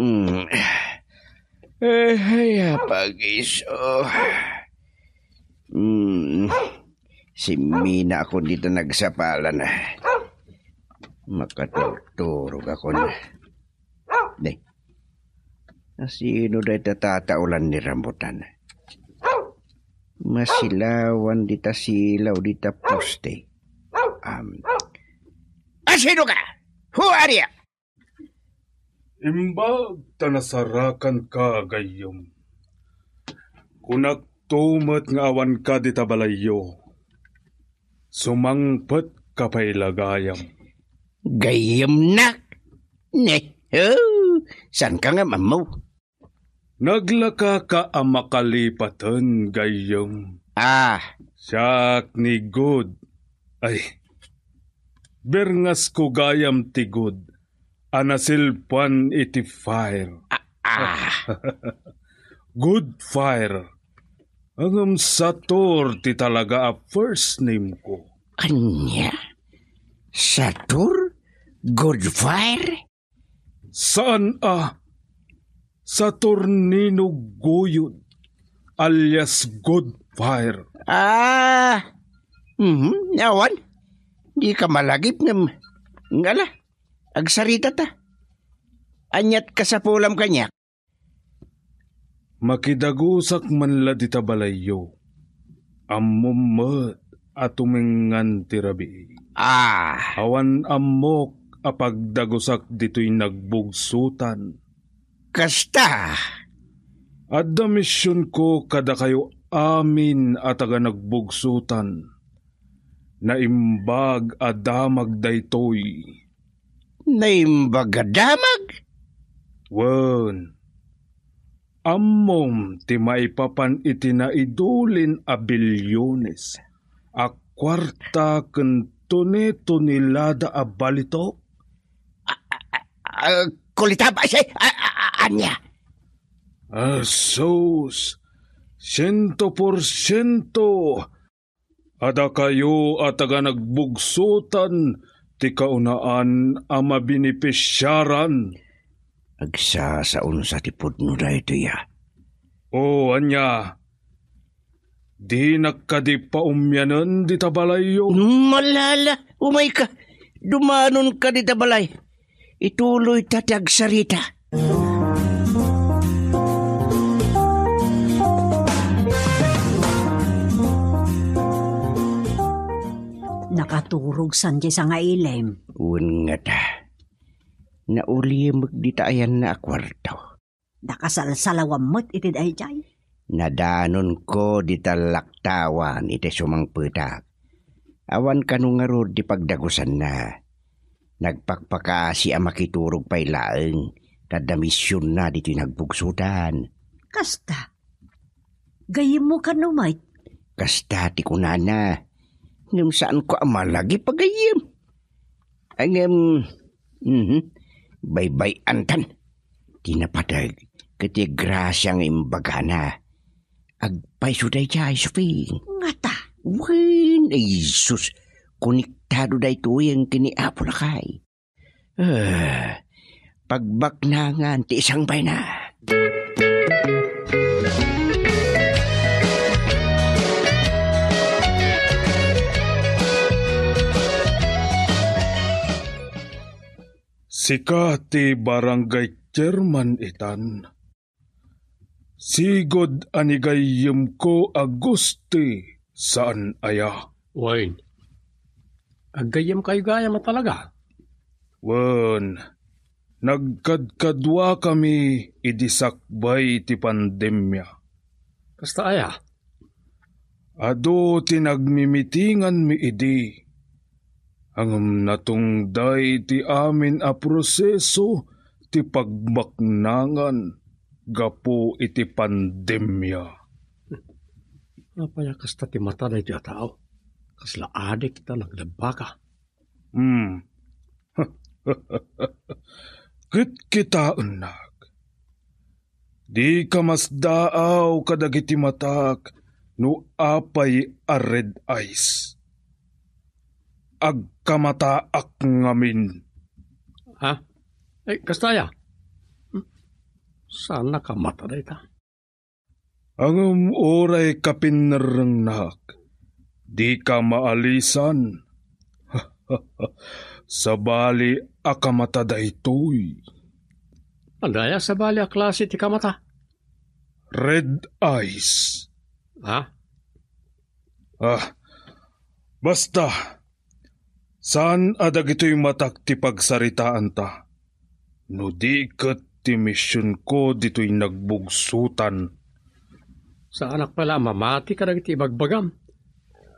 Mm. Eh, ay, apagiso. Mm. Simmina ako dita nagsapalan. Makaturturog ako na. Day. Asino dayta tataulan ni rambutan? Masilawan dita silaw dita poste. Am. Asino ka? Who are you? Imbag ta nasarakanka, gayyem. Kunakto met nga awanka dita balayyo. Sumangpetka pay la gayam. Gayyemnak? Ne, oh, saanka nga ammo? Naglakaka a makalipaten, gayyem. Ah. Siak ni Gud. Ay, berngasko gayam ti Gud a nasilpan iti fire. Ah, ah. Good fire. Ngem Sator ti talaga a first name ko. Ania? Sator? Good fire? Saan a Saturnino Guyod, alias Good Fire. Ah, mhm, awan. Di ka malagip ngem, ngala, agsarita ta. Aniat kasapulam kaniak? Makidagusak man la dita balayyo. Ammom met a tumengngan ti rabii. Ah. Awan ammok a pagdagusak ditoy nagbugsotan. Kasta. Adda misionko kadakayo amin a taga nagbugsotan. Naimbag a damag daytoy. Naimbag a damag? Wen, ammom ti maipapan iti naidulin a bilyones a kuarta ken tone-tonelada a balitok? A, a, a, a, kulitab, ay, ay, a, a, a, ania? Asus, siento porsiento! A dakayo a taga nagbugsotan ti kaunaan a mabinipisiaran. Agsasaonsa ti pudno daytoy a? O, ania? Dinak kadi paummianen dita balayyo? Malala, umayka. Dumanonka dita balay. Ituloyta ti agsarita. Agturog saan diay sangailem. Wen ngata, nauliemek dita ayanna a kuarto. Nakasalsalawam met iti daydiay. Nadanonko dita laktawan iti sumangpetak. Awan kano ngarud ti pagdagusanna. Nagpakpakasi a makiturog pay laeng ta adda misionna ditoy nagbugsotan. Kasta? Gayyemmo kano met? Kasta ti kunana. Ngem saanko a malagip a gayyem. Ngem, mhm, baybay-antan. Ti napateg ket ti grasia nga imbagana. Agpayso daydiay, Sophie. Ngata? Wen, ay Jesus, konektado daytoyen ken ni Apo Lakay. Ah, pagbaknangan ti isangbayna. Sika ti barangay chairman itan. Sigud a ni gayyemko a gusti, saan aya? Wen, aggayyemkayo gayam a talaga? Wen, nagkadkaduakami idi sakbay ti pandemia. Kasta aya? Adu ti nagmimitinganmi idi. Ngem natungday ti amin a proseso ti pagbaknangan gapu iti pandemia. Apay a kasta ti mata daytoy a tao? Kasla adik ta naglebbaka. Hmm. Kitkitaennak. Dika masdaaw kadagiti matak no apay a red eyes. Agkamataak ngamin. Ha? Ay, kasta aya? Hmm? Saan nakamata dayta? Ngem uray kapinnerrengnak, dika maalisan. Sabali a kamata daytoy. Ania a sabali a klase ti kamata? Red eyes. Ha? Ah, basta, saan a dagitoy matak ti pagsaritaanta, no di ket ti misionko ditoy nagbugsotan. Saanak pay la a mamati kadagiti ibagbagam.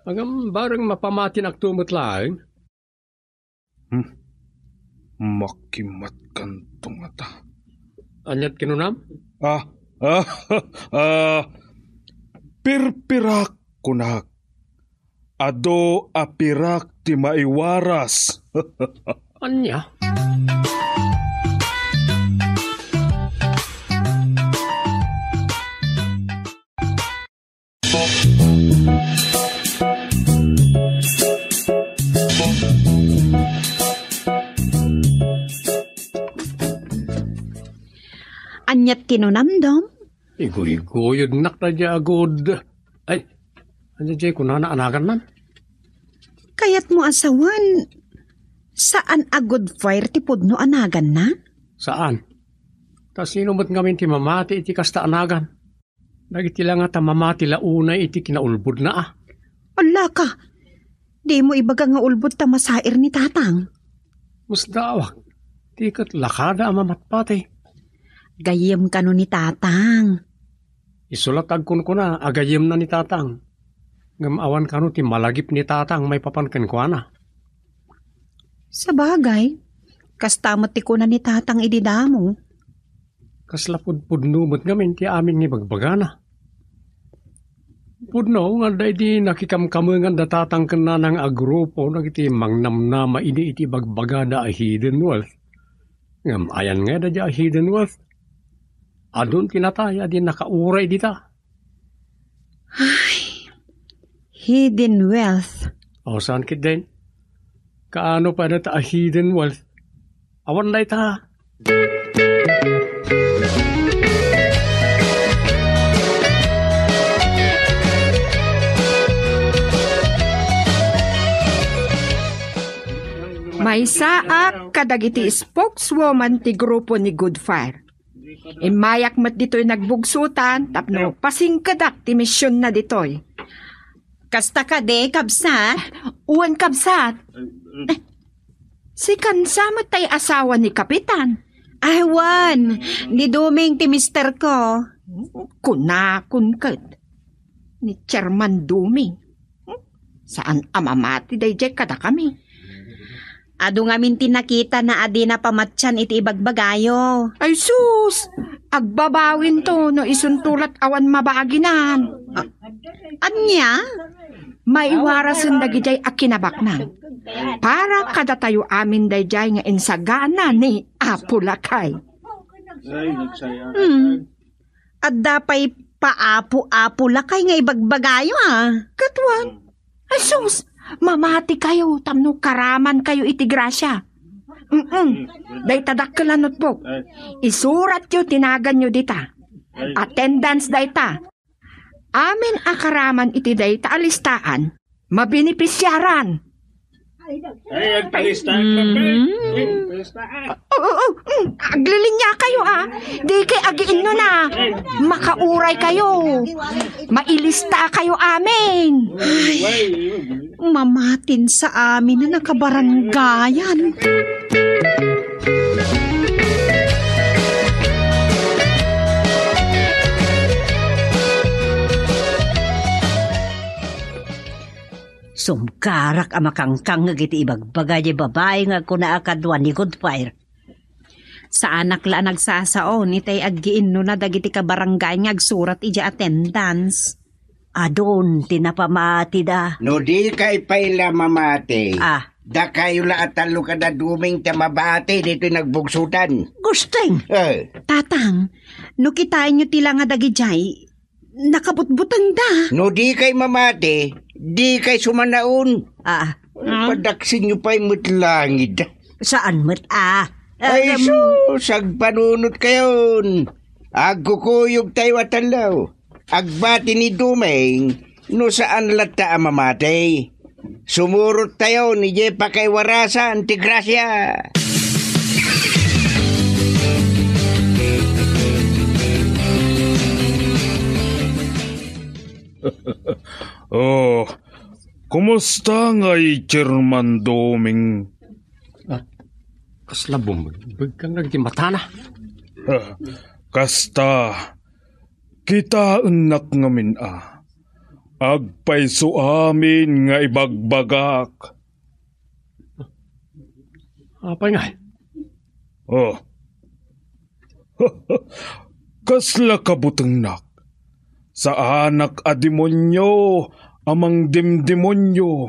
Ngem bareng mapamatinak to met laeng. Hmm. Makimatkanto ngata. Aniat kinunam? Ah, ah, ah, pirpirak kunak. Adu a pirak ti maiwaras. Ania? Aniat kinunam, Dom? Iguygoyodnak daydiay agud. Ay, ania diay kunana a nagannan? Kayatmo a sawen, saan a Good Fire ti pudno a naganna? Saan. Ta sino met ngamin ti mamati iti kasta a nagan? Dagiti la ngata mamati la unay iti kinaulbodna a. Allaka, dimo ibaga nga ulbod ta masair ni Tatang. Masdaawak, di ket lakada a mamatpati. Gayyem kano ni Tatang. Isu la ti agkunkuna a gayyemna ni Tatang. Ngem awan kano ti malagip ni Tatang maipapan kenkuana. Sabagay, kasta met ti kuna ni Tatang idi damo. Kasla pudpudno met ngamin ti amin nga ibagbagana. Pudno nga adda idi nakikamkamengan da Tatang ken Nana nga agrupo dagiti mangnamnama idi iti ibagbagada a hidden wealth. Ngem ayan nga daydiay a hidden wealth? Adun ti natay a di nakauray dita. Ay, hidden wealth. O, saan ketdin? Kaano pay dayta a hidden wealth? Awan dayta. Maysaak kadagiti spokeswoman ti grupo ni Good Fire. Immayak met ditoy nagbugsotan tapno pasingkedak ti misionna ditoy. Kasta kadi, kabsat? Wen, kabsat. Sikan sa met tay asawa ni Kapitan? Ay, wen. Ni Duming ti mister ko. Kunakon ket. Ni Chairman Duming. Saan a mamati daydiay kadakami. Adu ngamin ti nakitana a dina pamatian iti ibagbagayo. Ay sus! Agbabawinto no isunto lat awan mabaginan. A-, ania? Maiwarasen dagidiay a kinabaknang. Para kadatayo amin daydiay nga insagana ni Apo Lakay. Ay, nagsaya. Hmm. Adda pay paapo-apo lakay nga ibagbagayo, a. Ket wen, ay sus, mamati kayo tapno karaman kayo iti grasia. Mm-mm. Dayta dakkel a notebook. Isuratyo ti naganyo dita. Attendance dayta. Amin a karaman iti dayta a listaan, mabinipisiaran. Ay, agpalista. Mm. Agpalista. Oh, oh, oh, mm, aglilinya kayo, a. Di kay agiinno na. Makauray kayo. Mailista kayo amin. Mamatin sa amin a nakabaranggayan. Sumkarak a makangkangngeg iti ibagbaga diay babai nga agkuna a kadua ni Goodfire. Saanak la a nagsasao, itay aggiinnona dagiti kabarangay nga agsurat idiay attendance. Adun ti napamatida. No dikay pay la mamati, ah, dakayo la a tallo kada Duming ti mabati ditoy nagbugsotan. Gusting! Eh. Tatang, no kitaenyo ti langa dagidiay, nakabutbutengda. No dikay mamati, dikay sumanaon. Ah. Padaksinyo pay met langit. Saan met, ah? Ay, em, sus, agpanunot kayon. Agkukuyog tayo a tallo. Agbati ni Duming, no saan latta a mamati. Sumurot tayo, ni Jepa kay warasan ti grasia. Oh, kumusta ngay, Chairman Doming? Ah, kasla bumegbeg kan dagiti matana. Ah, kasta, kitaennak ngamin a agpayso amin nga ibagbagak. Apay ngay? Oh. Kasla kabutengnak. Saanak a demonio a mangdemdemonio.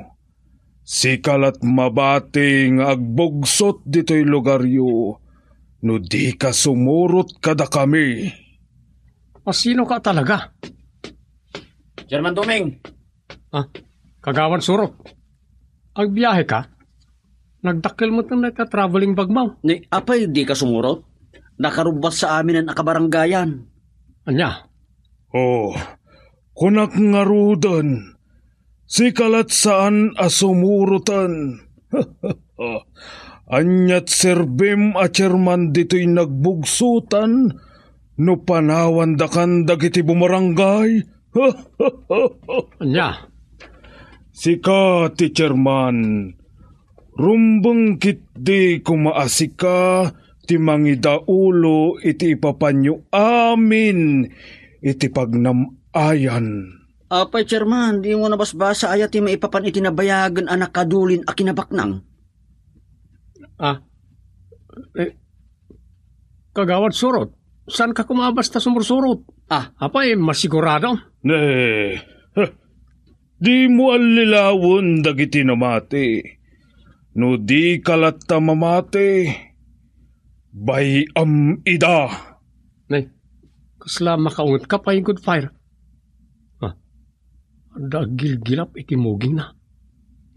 Sika lat mabati nga agbugsot ditoy lugaryo no dika sumurot kadakami. A, sinoka talaga? Chairman Doming. Ah, Kagawad Surot. Agbiaheka? Nagdakkel met dayta traveling bag mo. Ni, apay dika sumurot? Nakarubbas sa aminen a kabarangayan. Ania? Oh, kunak ngaruden, sika lat saan a sumuroten. Aniat serbim a chairman ditoy nagbugsotan no panawandakan dagiti bumarangay? Ania? Sika ti chairman. Rumbeng ketdi koma a sika ti mangidaulo iti ipapanyo amin iti pagnam-ayan. Apay, Chairman, dimo nabasbasa aya ti maipapan iti nabayagen a nakadulin a kinabaknang? Ah, eh, Kagawad Surot, saanka koma a basta sumursurot? Ah. Apay, masigurado? Ne, huh. Dimo allilawen dagiti namati. No dika latta mamati, bay-am ida. Nay, kasla makaungetka pay, Good Fire? Ah, adda aggilgilap iti mugingna.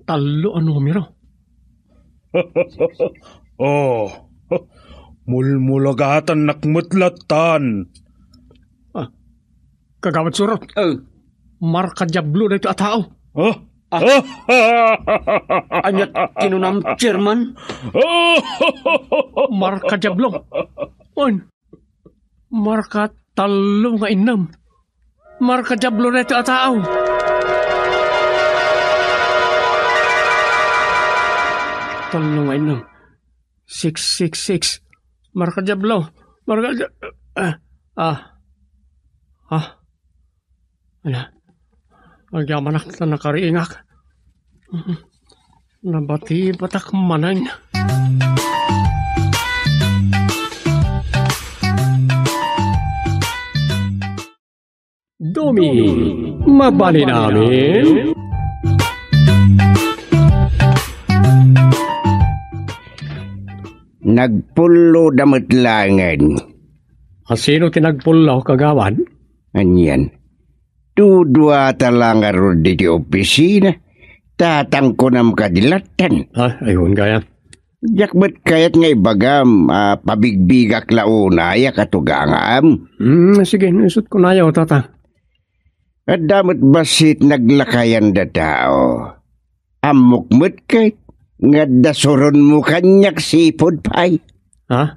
Tallo a numero. Oh, mulmulagatannak met lattan. Ah, Kagawad Surot. Oh. Markadiablo daytoy a tao. Huh? Ah. Ania ti kinunam, Chairman? Markadiablo. On. Markatallo nga innem. Markadiablo daytoy a tao. Ano nga inang? Six six six. Marka diablo. Marka dia-, ah, ah. Ah. Ala. Agyamanak ta nakariingak. Nabatibatak manen. Dumi, mabalin amin. Nagpullo da met laengen. A, sino ti nagpullo, kagawad? Anian? Duduata la ngarud iti opisina. Tatang kunam kadi latten. Ah, ayun kaya. Diak met kayat nga ibagam a pabigbigak la unay a katugangam. Hmm, sige, isut ko nayo, tata. Adda met bassit naglakayan da tao. Ammok met ket nga adda suronmo kaniak sipud pay. Ha?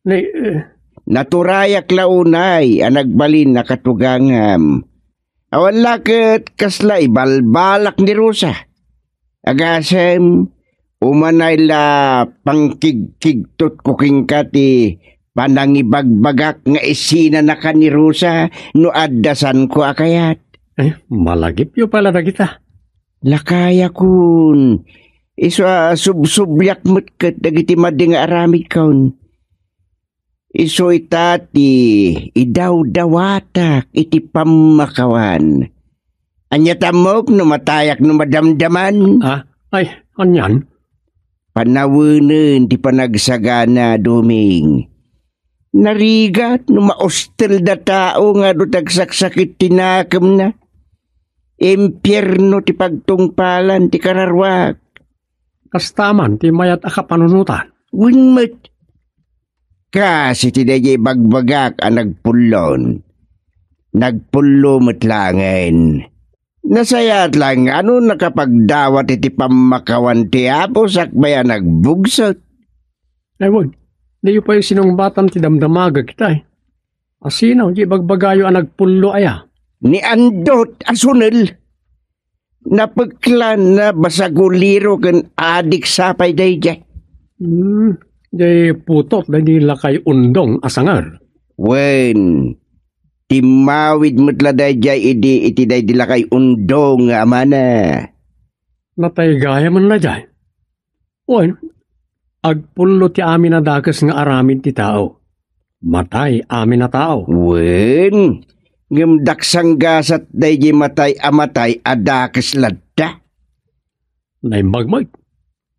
Ni, eh, Naturayak la unay a nagbalin a katugangam. Awan la ket kasla ibalbalak ni Rosa. Agasem, umanay la pangkigkigtotko kenka ti panangibagbagak nga isinanaka ni Rosa no adda sanko a kayat. Eh, malagipyo pala dagita. Lakayakon. Isu a subsubliak met ket dagiti madi nga aramidkon. Isu ita ti idawdawatak iti pammakawan. Ania ta ammok no matayak no madamdaman? Ah, ay, anian? Panawenen ti panagsagana, Doming. Narigat no maustel da tao nga adu ti agsaksakit ti nakemna. Impierno ti pagtungpalan ti kararuak. Kasta man ti mayat a kapanunotan. Wen met. Kas iti daydiay ibagbagak a nagpullon. Nagpullo met laengen. Nasayaat laeng nga no nakapagdawat iti pammakawan ti Apo sakbay a nagbugsot. Ay, wen. Diyo pay sinungbatan ti damdamagek itay. A, sino diay ibagbagayo a nagpullo aya? Ni Andot a Sunel. Napeklan a basaguliro ken adik sapay daydiay. Hmm, diay putot daydi lakay Undong a sanger. Wen, timmawid met la daydiay idi iti daydi lakay Undong nga amana. Natay gayamen daydiay. Wen, agpullo ti amin a dakes nga aramid ti tao. Matay amin a tao. Wen, ngem daksanggasat daydiay matay a matay a dakes latta. Naimbag met.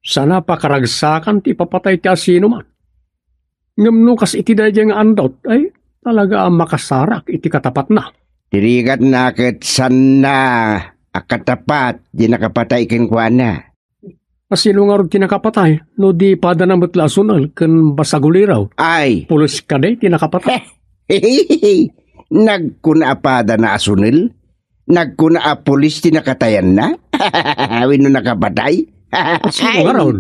Saan a pakaragsakan ti ipapatay ti asinoman. Ngem no kas iti daydiay nga Andot, ay, talaga a makasarak iti katapatna. Ti rigatna ket saanna a katapat ti nakapatay kenkuana. A, sino ngarud ti nakapatay no di padana met la a Sunel ken basaguliro? Ay. Pulis kadi ti nakapatay. Nagkuna a padana a Sunel? Nagkuna a pulis ti nakatayanna? Wenno nakapatay? Sino ngarud?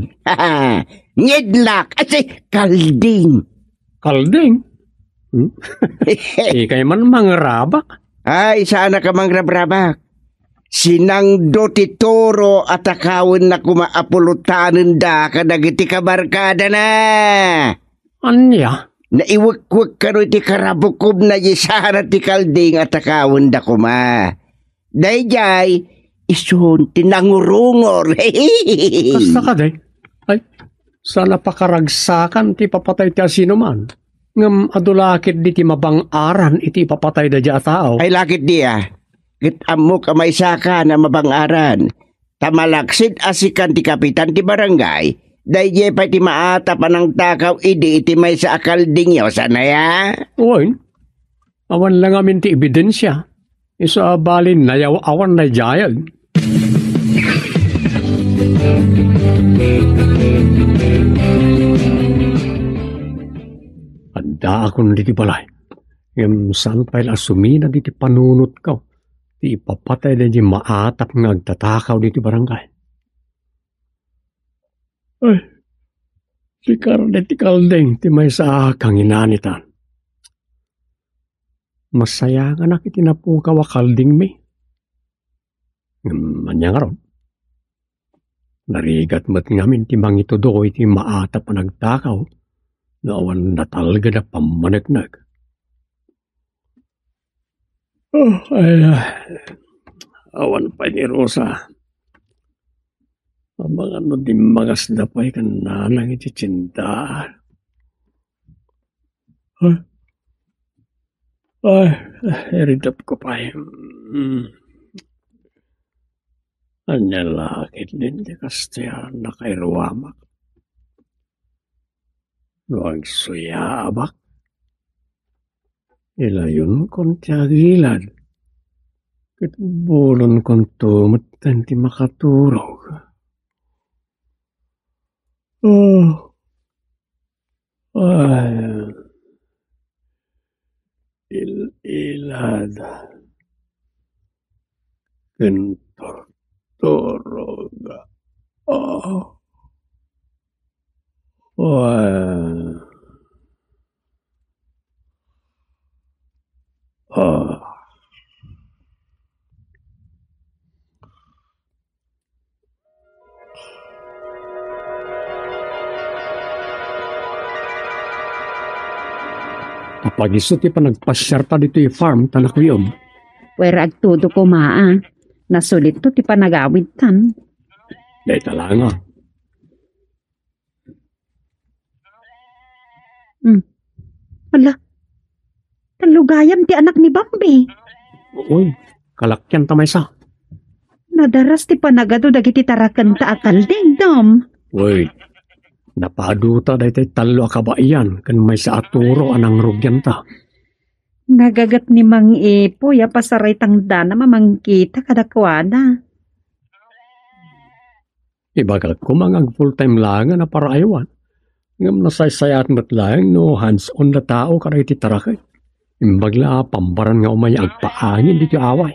Ngidlak! Ay, si Kalding! Kalding? Hmm? Ikay man mangrabak? Ay, saanak a mangrabrabak. Sinangdo ti toro a takawenna koma a pulotanenda kadagiti kabarkadana. Ania? Naiwekwek kano iti karabukobna diay sara ti Kalding a takawenda koma. Daydiay, isun ti nangurungor. Kasta kadi? Ay, saan a pakaragsakan ti ipapatay ti asinoman. Ngem adu la ketdi ti mabang-aran iti ipapatay daydiay a tao. Ay, la ketdi a. Ket ammok a maysakan a mabang-aran. Ta malaksid a sikan ti kapitan ti barangay, daydiay pay ti maatap a nangtakaw idi iti maysa a Kaldingyo, saan aya? Wen, awan la ngamin ti ebidensia. Isu a balin nayaw-awan daydiay. Addaakon diti balay. Ngem saan pay la a suminad iti panunotko ti ipapatay daydiay maatap nga agtatakaw diti barangay. Ay, ti karne ti Kalding ti maysa a kanginanitan. Masayanganak iti napukaw a Kaldingmi. Ngem ania ngarud? Narigat met ngamin ti mangitudo iti maat a panagtakaw no awan natalged a pammaneknek. Oh, ay, ah, awan pay ni Rosa. Amangan no dimmangasda pay ken nanang iti tienda. Ay, ay, iridapko pay. Mm. Ania la ketdin ti kasta a nakairuamak? No agsuyaabak, ilayonkon ti agilad, ket bulonkonto metten ti makaturog. Oh. Ay. Il-ilad ken tortorog. Oh. Ay. Ah. Apag-isu ti panagpasiarta ditoy farm ta nakuyog. Pwera agtudo koma a. Nasulitto ti panagawidtan. Dayta la nga. Hmm. Ala, tallo gayam ti anak ni Bambi. Uy, kalakyan ta maysa. Nadaras ti panagadu dagiti tarakenta a kalding, Dom. Uy, napaduta daytoy tallo a kabayan ken maysa a toro a nangrugianta. Nagaget ni Mang Ipoy a pasaraytangdana mamangkita kadakuada. Ibagak koma nga ag-full time laeng a naparaaywan. Ngem nasaysayaat met laeng no hands-on a tao kadagiti tarakek. Imbag la a pambaran nga umay agpaangin ditoy away.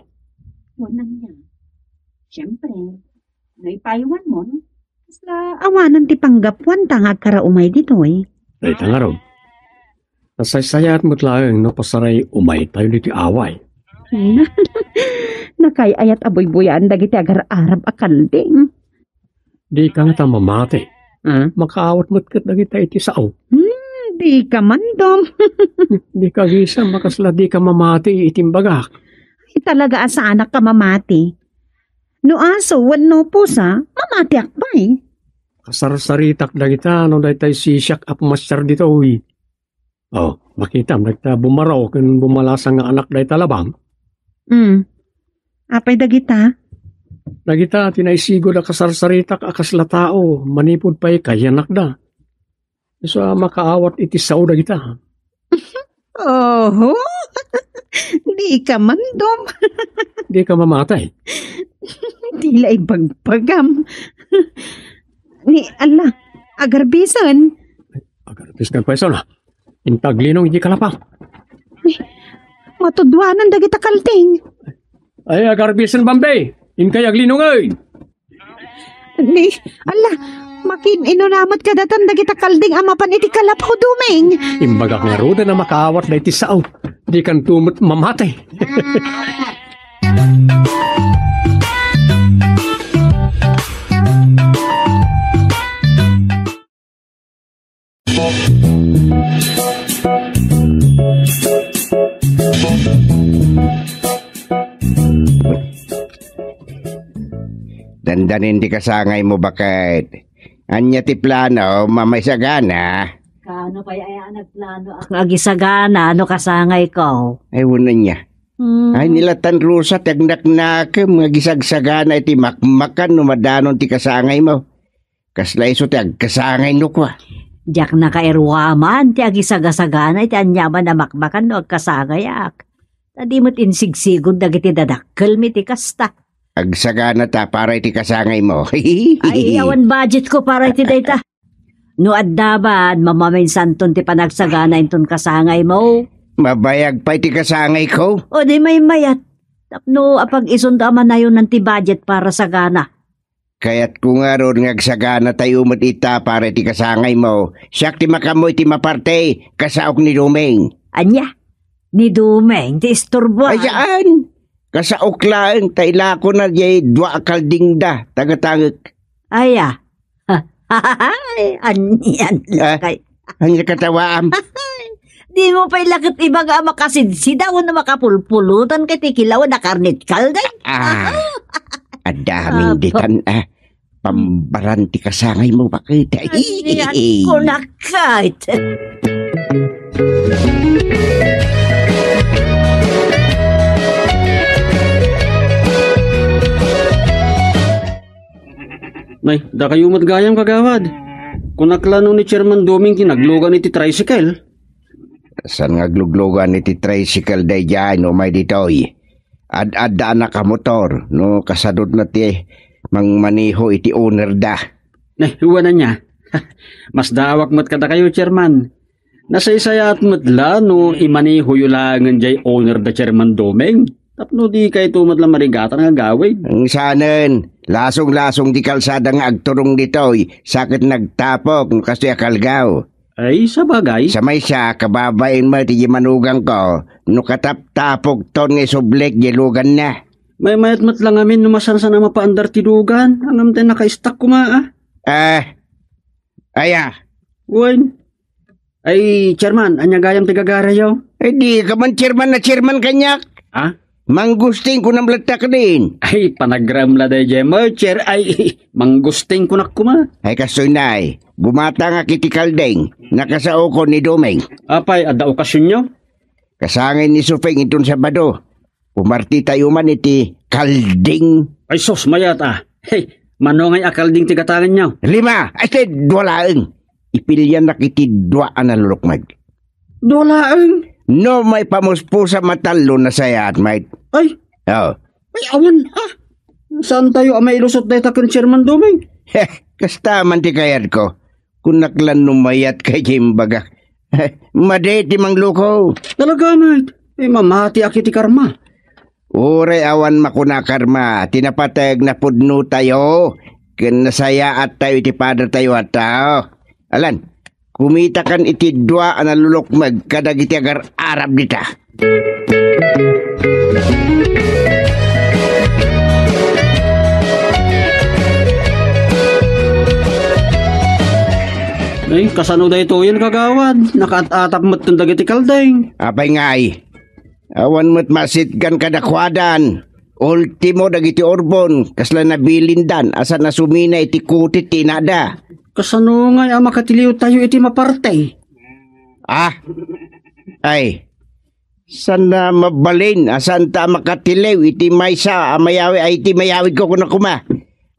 Wen ania. Siempre, no ipaywanmon, kasla awanen ti panggapuanta nga agkaraumay ditoy. Dayta ngarud. Nasaysayaat met laeng no pasaray umaytayo ditoy away. Nakay-ayat a buybuyaan dagiti agar-arab a kalding. Dika ngata mamati. Ah? Makaawat met ket dagita iti sao. Hmm, dika man, Dom. Dika agisem a kasla dika mamati iti imbagak. Ay, talaga a saanak a mamati. No aso wenno pusa, mamatiak pay. Kasarsaritak dagita no daytay sisiak a pumasiar ditoy. Oh, makitam, dagita bumaro ken bumalasang nga anak dayta labang. Hmm. Apay dagita? Dagita ti naisigud a kasarsaritak a kasla tao, manipud pay kayanakda. Isu a makaawat iti sao dagita. Oho. Dika man, Dom. Dika mamatay. Di la ibagbagam. Ni, ala, agarbisen. Agarbis nga pweso na. Inta aglinong iti kalapang. Ni, matudwanan dagita kalding. Ay, agarbisen, Bambi. Inkay aglinong, ay. Ni, ala, makin-inuna met kadatan dagita kalding a mapan iti kalapaw, Doming. Imbagak ngaruden a makaawat daytoy sao. Dikanto met mamati. Dandanin ti kasangaymo, baket. Ania ti plano, mamaisagana? Kaano pay aya a nagplano a nga agisagana no kasangayko? Ay, wen ania. Hmm. Ay, ni la tan Rosa ti agnaknakem nga agisagsagana iti makmakan no madanon ti kasangaymo. Kasla isu ti agkasangay no kua. Diak nakairuaman ti agisagasagana iti aniaman a makmakan no agkasangayak. Ta di met insigsigud dagiti dadakkelmi ti kasta. Agsagana ta para iti kasangaymo. Ay, awan budgetko para iti dayta. No adda man, mamaminsanton ti panagsagana inton kasangaymo. Mabayag pay ti kasangayko. O di maymayat. Tapno apag-isunto a manayonan ti budget para sagana. Kayatko ngarud nga agsaganatayo met ita para iti kasangaymo. Siak ti makaammo iti maparte, kasaok ni Doming. Ania? Ni Doming ti isturbo? Ay, saan? Kasaok laeng, ta ilakona diay dua a kaldingda, tagatangek. Aya. Anian Ah, lakay. Ania katawaam? Di mo pay laket ibaga a makasidsidaw no makapulpulutan ket ti kilaw a karnet kalday. Ah, adda amin Apo. ditan, ah. Pambaran ti kasangay mo, bakit? Anian ko nakat. Nay, dakayo met gayam, kagawad. Kunak la no ni Chairman Doming ti naglugan iti tricycle. Saan nga agluglugan iti tricycle daydiay no umay ditoy? Ad-adda a nakamotor no kasadutna ti mangmaneho iti owner da. Nay, wen ania. Masdaawak met kadakayo, Chairman. Nasaysayaat met la no imanehoyo laengen jay owner da Chairman Doming. Tapno di kayto met la marigatan nga agawid. Ang sanen, lasong-lasong di kalsada nga agturong ditoy, sa ket nagtapok no kastoy a kalgaw. Ay, sabagay. Sa maysa, kababain met iti manugang ko, no kataptapok ton nga isublik di luganna. Maymayat met la ngamin no masansan a mapaandar ti lugan, ngem tay nakaistak koma, ah. Ah, aya. Wen. Ay, Chairman, ania gayam ti gagarayo? Eh, di ka man chairman na chairman kaniak. Ah? Manggusting kunam latta kadin. Ay, panagram la dayjay mo, Chair. Ay, manggusting kunak koma. Ay, kastoy na ay. Gumatangak iti kalding. Nakasaokon ni Doming. Apay, adda okasionyo? Kasangay ni Suping inton Sabado. Pumartitayo man iti kalding. Ay sus, mayat a. Hey, mano ngay a kalding ti gatangenyo? Lima! Ay, ti dua laeng. Ipiliannak iti dua a nalulukmeg. Dua laeng? No, may pamuspusa matallo nasayaat, mate. Ay. Oo. Ay, awan, ah. Saan tayo a mailusot dayta ken Chairman Doming? Heh, kasta man ti kayatko. Kunak lan no mayat kay imbagak. Madi ti mangluko. Talaga, mate. Eh, mamatiak iti karma. Uray awan makuna karma, ti napateg napudno tayo, ken nasayaat tayo iti padatayo a tao. Alan, kumitakan iti dua a nalulukmeg kadagiti agar-arab dita. Ay, kasano daytoyen, kagawad? Nakaat-atap metten dagiti kalding. Apay ngay? Awan met masitgan kadakuadan. Ultimo dagiti urbon, kasla nabilindan, a saan a sumina iti kutit ti inada. Kasano ngay a makatiliw tayo iti maparte? Ah? Ay, saan a mabalin a saan ta a makatiliw iti maysa a mayawi-, ay, iti mayawid ko kuna koma.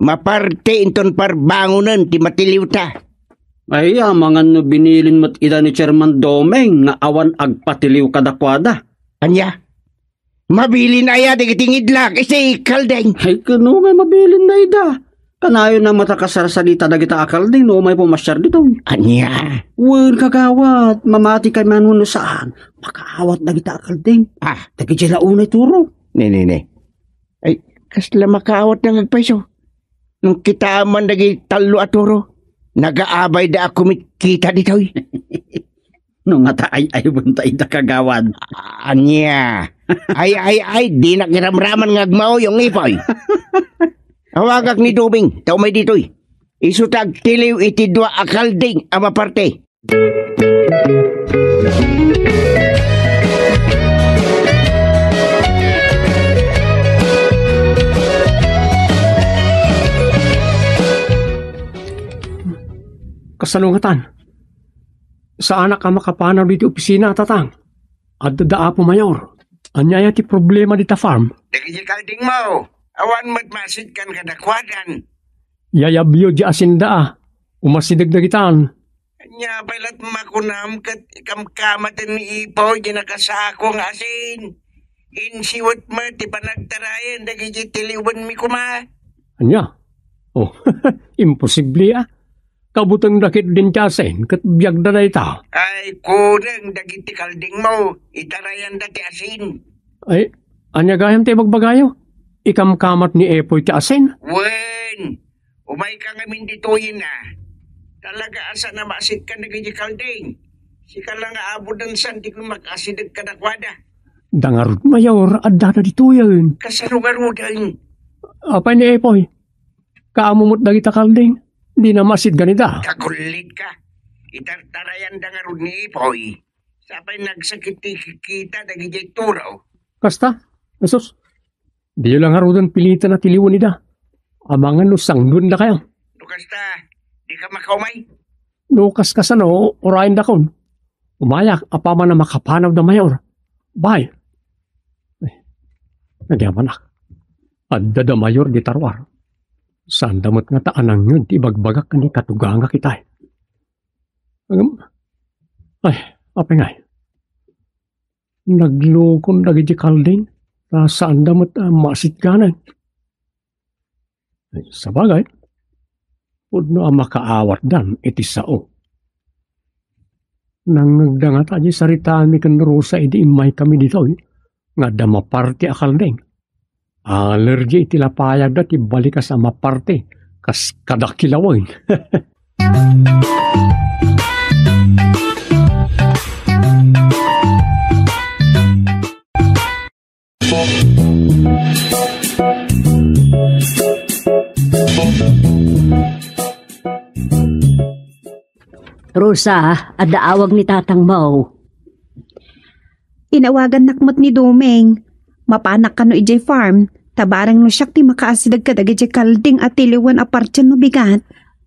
Maparte inton parbangonen ti matiliw ta. Ay, amangan no binilin met ida ni Chairman Doming nga awan agpatiliw kadakuada. Ania? Mabilin aya dagiti ngidlak iti kalding. Ay, kano nga mabilin na ida? Kanayon a matakasarsarita dagita a kalding no umay pumasiar ditoy. Ania? Wen, kagawad, mamati kay man wenno saan, makaawat dagita a kalding. Ah. Dagiti la unay turo. Ne, ne, ne. Ay, kasla makaawat nga agpayso. Nung kita man dagiti tallo a turo, nagaabay da a kumitkita ditoy. No ngata ay-aywenta ida, kagawad. Ania? Ay, ay, ay, dinak iramraman nga agmauyong, Ipoy. Awagak ni Doming, ta umay ditoy. Isu ta agtiliw iti dua a kalding a maparte. Kasano ngatan? Saanak a makapanaw ditoy opisina, Tatang. Adda da Apo Mayor. Ania aya ti problema dita farm? Dagiti kalding mo, awan met masitgan kadakuadan. Yayabyo di asinda a. Umasideg dagitan. Ania pay lat makunam ket ikamkamaten ni Ipoy di nakasako nga asin? Insiwet met ti panagtarayan dagiti tiliwenmi koma. Ania? Oh, imposible a. Kabutengda ketdin ti asin ket biagda dayta. Ay, kuneng dagiti kaldingmo, itarayanda ti asin. Ay, ania gayam ti ibagbagayo? Ikamkamat ni Epoy ti asin? Wen, umayka ngamin ditoyen a. Talaga a saan a maasitkan dagiti kalding. Sika la nga abudansan ti makasideg kadakuada. Da ngarud, Mayor, addada ditoyen. Kasano ngaruden? Apay ni Epoy? Kaamo met dagita kalding, dina masidgan ida. Kagullitka. Itartarayanda ngarud ni Ipoy. Sapay nagsakit ti kikkita dagidiay turo. Kasta, Jesus, diyo la ngaruden piliten a tiliwen ida. Amangan no sangduendakayo. No kasta, dika makaumay. No kaskasano, urayendakon. Umayak, apaman a makapanawda mayor. Bye. Ay, nagyamanak. Adda da mayor dita ruar. Saanda met ngata a nangngeg ti ibagbagak ken ni katugangak itay. Ngem, ay, apay ngay? Naglukon dagiti kalding, ta saanda met a masidganan. Sabagay, pudno a makaawatdan iti sao. Nangngegda ngata diay saritaanmi ken Rosa idi immaykami ditoy, nga adda maparti a kalding. Allergy iti lapayagda ti balikas a maparti, kas kadakilawen. Rosa, adda awag ni tatangmo. Inawagannak met ni Doming. Mapanak kano idiay farm, ta bareng no siak ti makaasideg kadagiti kalding a tiliwen a partian no bigat.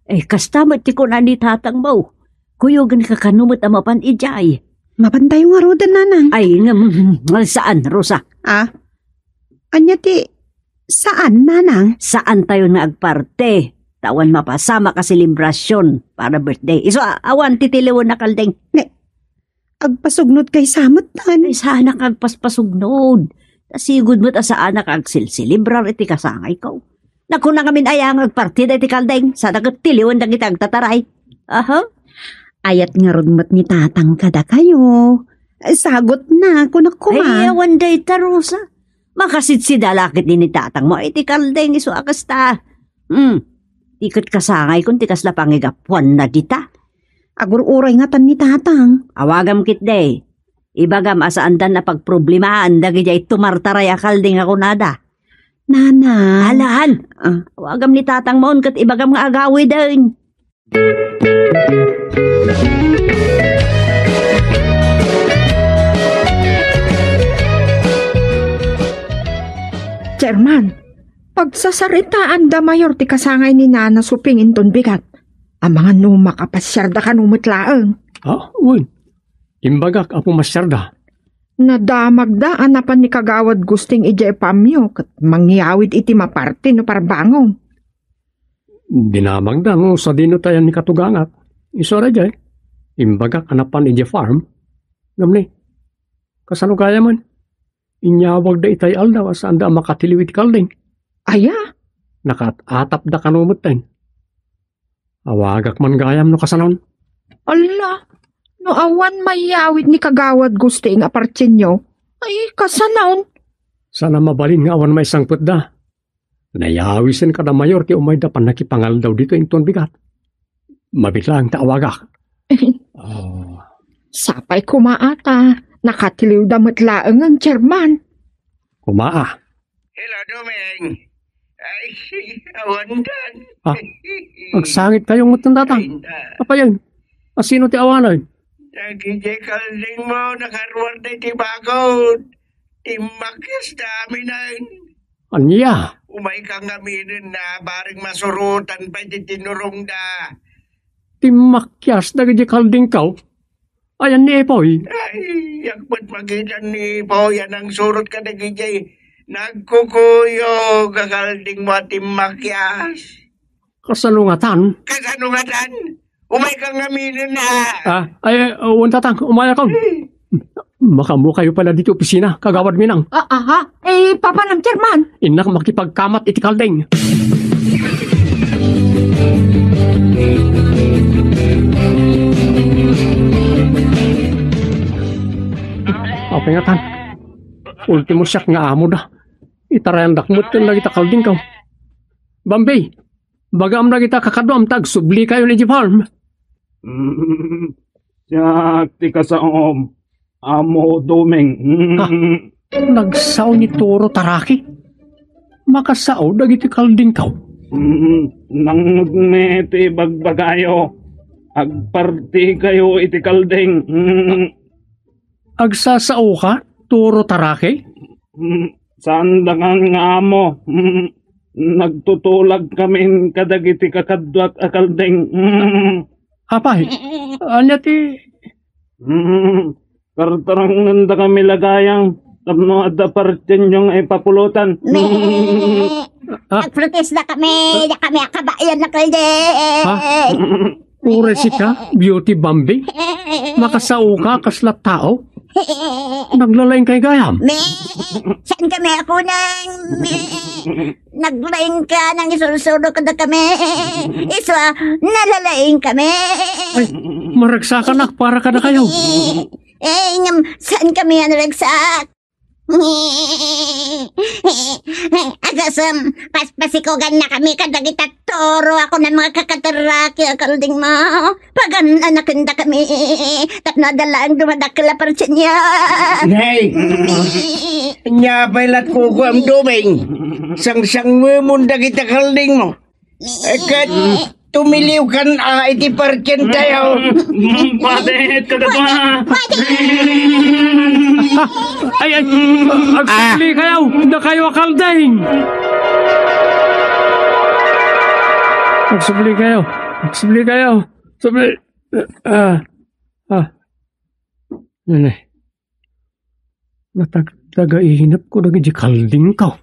Eh, kasta met ti kuna ni tatangmo. Kuyogenka kano met a mapan idiay. Mapantayo ngaruden, nanang. Ay, ngem, saan, Rosa. Ah? Ania ti saan, nanang? Saantayon nga agparte. Ta awan mapasamak a selebrasyon para birthday. Isu a, awan ti tiliwen a kalding. Ne, agpasugnod kay samet tan. Ay, saanak agpaspasugnod. Ta sigud met a saanak agselselebrar iti kasangayko. Nakuna ngamin aya nga agparti daytoy kalding, saan a ket tiliwen dagiti agtataray. Aha. Ayat ngarud met ni tatang kadakayo. Sagutna, kunak koma. Ay, awan dayta, Rosa. Makasidsida la ketdi ni tatangmo iti kalding isu a kasta. Hmm. Ti ket kasangaykon ti kasla pangigapuanna dita. Agur-uray ngatan ni tatang. Awagam ketdi. Ibagam a saandan a pagproblemaen dagidiay tumartaray a kalding a kunada. Nana. Alaan. Ah. Awagam ni tatangmon ket ibagam nga agawiden. Chairman, pagsasaritaanda mayor ti kasangay ni Nana Suping inton bigat. Amangan no makapasiarda kano met laeng. Ah, wen. Imbagak a pumasiarda. Nadamagda a napan ni Kagawad Gusting idiay farmyo ket mangyawid iti maparti no parbangon. Dinamagda no sadino tayan ni katugangak. Isu a daydiay, imbagak a napan idiay farm. Ngem ni, kasano gayamen? Inyawagda itay aldaw a saanda a makatiliw iti kalding. Aya? Nakaat-atapda kano metten. Awagak man gayam no kasanon. Alla, no awan mayawid ni Kagawad Gusting a partinyo, ay, kasanon? Saan a mabalin nga awan maisangpetda. Nayawisen kada mayor ti umayda pannakipangaldaw ditoy inton bigat. Mabiit laeng ta awagak. Ah. Sapay koma ata, nakatiliwda met laengen, Chairman. Koma a. Hello, Doming. Ay, awandan. Ah, agsangit kayo met, Tatang. Ay, na. Apayen, asino ti awanen? Dagiti kalding mo, nakaruar da iti bakod. Timmakyas da aminen. Ania? Umay ka ngaminen na bareng masurotan pay ti tinurongda. Timmakyas dagiti kaldingko? Ayan ni Ipoy? Ay, agpet makitan ni Ipoy a nangsurot kadagiti nagkukuyog a kalding mo a timmakyas. Kasano ngatan? Kasano ngatan? Umay ka ngaminen, ha? Ah, ay, ay, wen, Tatang, umayakon. Makaammo kayo pala ditoy opisina, Kagawad Minang. Ah, aha. Eh, papanam, Chairman? Innak makipagkamat iti kalding. Apay ngatan? Ultimo siak nga amo da. Itarayandak met ken dagita kaldingko. Bambi, bagam dagita kakaduam ta agsubli kayo idiay farm. Mm, siak ti kasaom, Amo Doming. Mm. Ha? Nagsao ni Toro Taraki? Makasao dagiti kaldingko? Mm, nangngegmi ti ibagbagayo. Agpartikayo iti kalding. Mm. Agsasaoka, Toro Tarake? Mm, saan dangan nga amo. Mm, nagtutulagkamin kadagiti kakaduak a kalding. Mm. Apay, ania ti Mm, tartarangenda kami lagayang tapno adda partienyo nga ipapulotan. Me! Ah. Nagprotesta kami, da kami akabayan na kalde. Ha? Uray sika, Beauty Bambi? Makasaoka kasla tao? Naglalaing kay gayam? Me! Saan kami ako nang? Me! Naglaing ka nang isulsulo kada kami. Isu, nalalaing kami. Ay, maragsakanak para kadakayo. Eh, ngem, saan kami a naragsak? Agasem, paspasikugan na kami kadagita toro ako ng mga kakataraki a kalding mo. Pagan-anaken da kami. Tapno adda laeng dumadakkel a parsenyo. Nay! Nya pay lat kukuam duming. Sangsangwemon dagita kalding mo. Eh, ket tumiliw kan a iti parken tayo. Mm, pati, kagatuan. Ay, ay, agsubli kayo. Dakayo a kalding. Agsubli kayo. Agsubli kayo. Subli. Ah. Ah. Nene. Natagtagainep ko dagiti kalding ko.